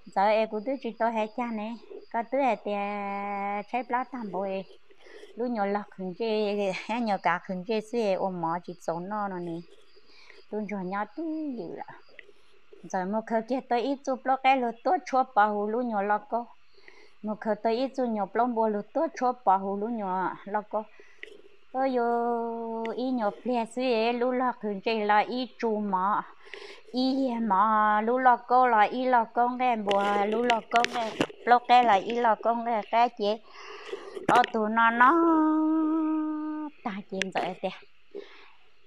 Ntxawm, es kuv twb tsis tau hais cas ne, koj twb hais tias tshaib plab tag npaum, lub nyuag log qhwv ntsej, nyuag kav qhwv ntsej xwb ua mov tsis txaus noj no ne. Tub ntsuag nyob twj ywm lawm. Ntxawm moog khaws kiag tau ib txuj plaub qaib lug tuab tshuab pov huv lub nyuag lauj kaub, moog khaws tau ib txuj nyuag plaub npua lug tuab tshuab pov huv lub nyuag lauj kaub. Ua yuav ib nyuag pliag xwb, lub log qhwv ntsej los ib tsu mov, ib yag mov, lub lauj kaub los ib lauj kaub nqaij npua, lub lauj kaub nqaij, plaub qaib los ib lauj kaub nqaij qaib ces ob tug noj noj tag ces Ntxawm tias,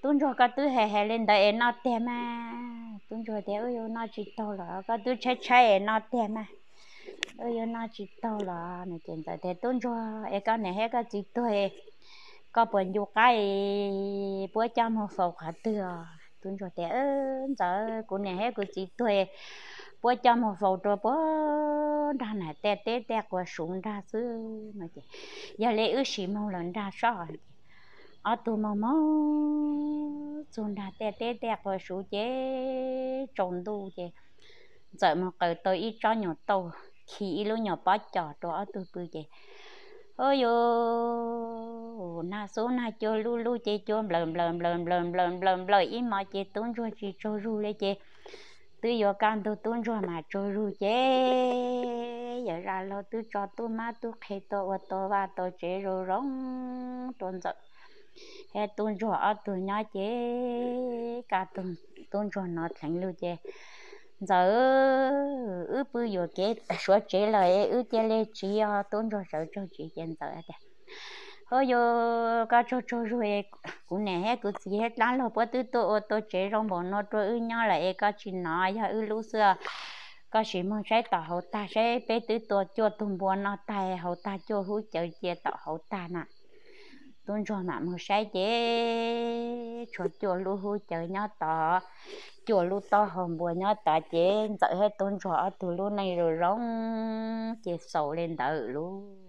Tub ntsuag, koj twb hais hais li ntawd es noj tiag mas. Tub ntsuag tias, Ua yuav noj tsis taug los, koj twb tshaib tshaib es noj tiag mas. Ua yuav noj tsis taug los no ces Ntxawm tias, Tub ntsuag, es koj niam thiab koj txiv tuag, koj puas ncu qab, puab coj moog faus qhov twg os? Tub ntsuag tias, Ntxawm, kuv niam thiab kuv txiv tuag, puab coj moog faus rua puag nraag nam tej teb tej quas suv nraag xwb no ces, Yog li wb sim moog lawm nraag soj. Ob tug moog moog txug nraag tej teb tej quas suv ces tsaus ntuj ces Ntxawm moog qaws tau ib tsob nyuag tauj, khi ib lub nyuag pob cos rua ob tug pw ces, ua yuav nag xub nag cua luj luj ces cua nplawm nplawm nplawm nplawm nplawm nplawm nplawm ib hmos ces tub ntsuag tsis tsaug zug li ces twb yuav kaj ntug tub ntsuag mas tsaug zug ces yawm zaj laug twb tso tub mab tub qhe tuaj ua tau vaj tau tsev zoo zoo rua Ntxawm thiab tub ntsuag ob tug nyob ces kaj tug tub ntsuag no dheev lug ces, Ntxawm, wb pw yuam kev suav tsev lawm, wb cia li tsiv os. Tub ntsuag sawv tsaug tsiv ces Ntxawm tias, Ua, yog koj tsaug tsaug zug, kuv niam thiab kuv txiv thiab dab laug puab twb tuaj ua tau tsev zoo npaum no rau wb nyob lawm es koj tsis nov, yog wb lub xwb. Koj sim moog saib tom hauv tag, saib peb twb tua cuaj tug npua noj tag, hauv tag cuaj hub cawv cia tom hauv tag na. Tub ntsuag mam moog saib ces tshuav cuaj lub hub cawv nyob tod, cuaj lub taub hau npua nyob tod ces Ntxawm thiab tub ntsuag ob tug lub neej zoo zoo ces xaus le ntawd lauj.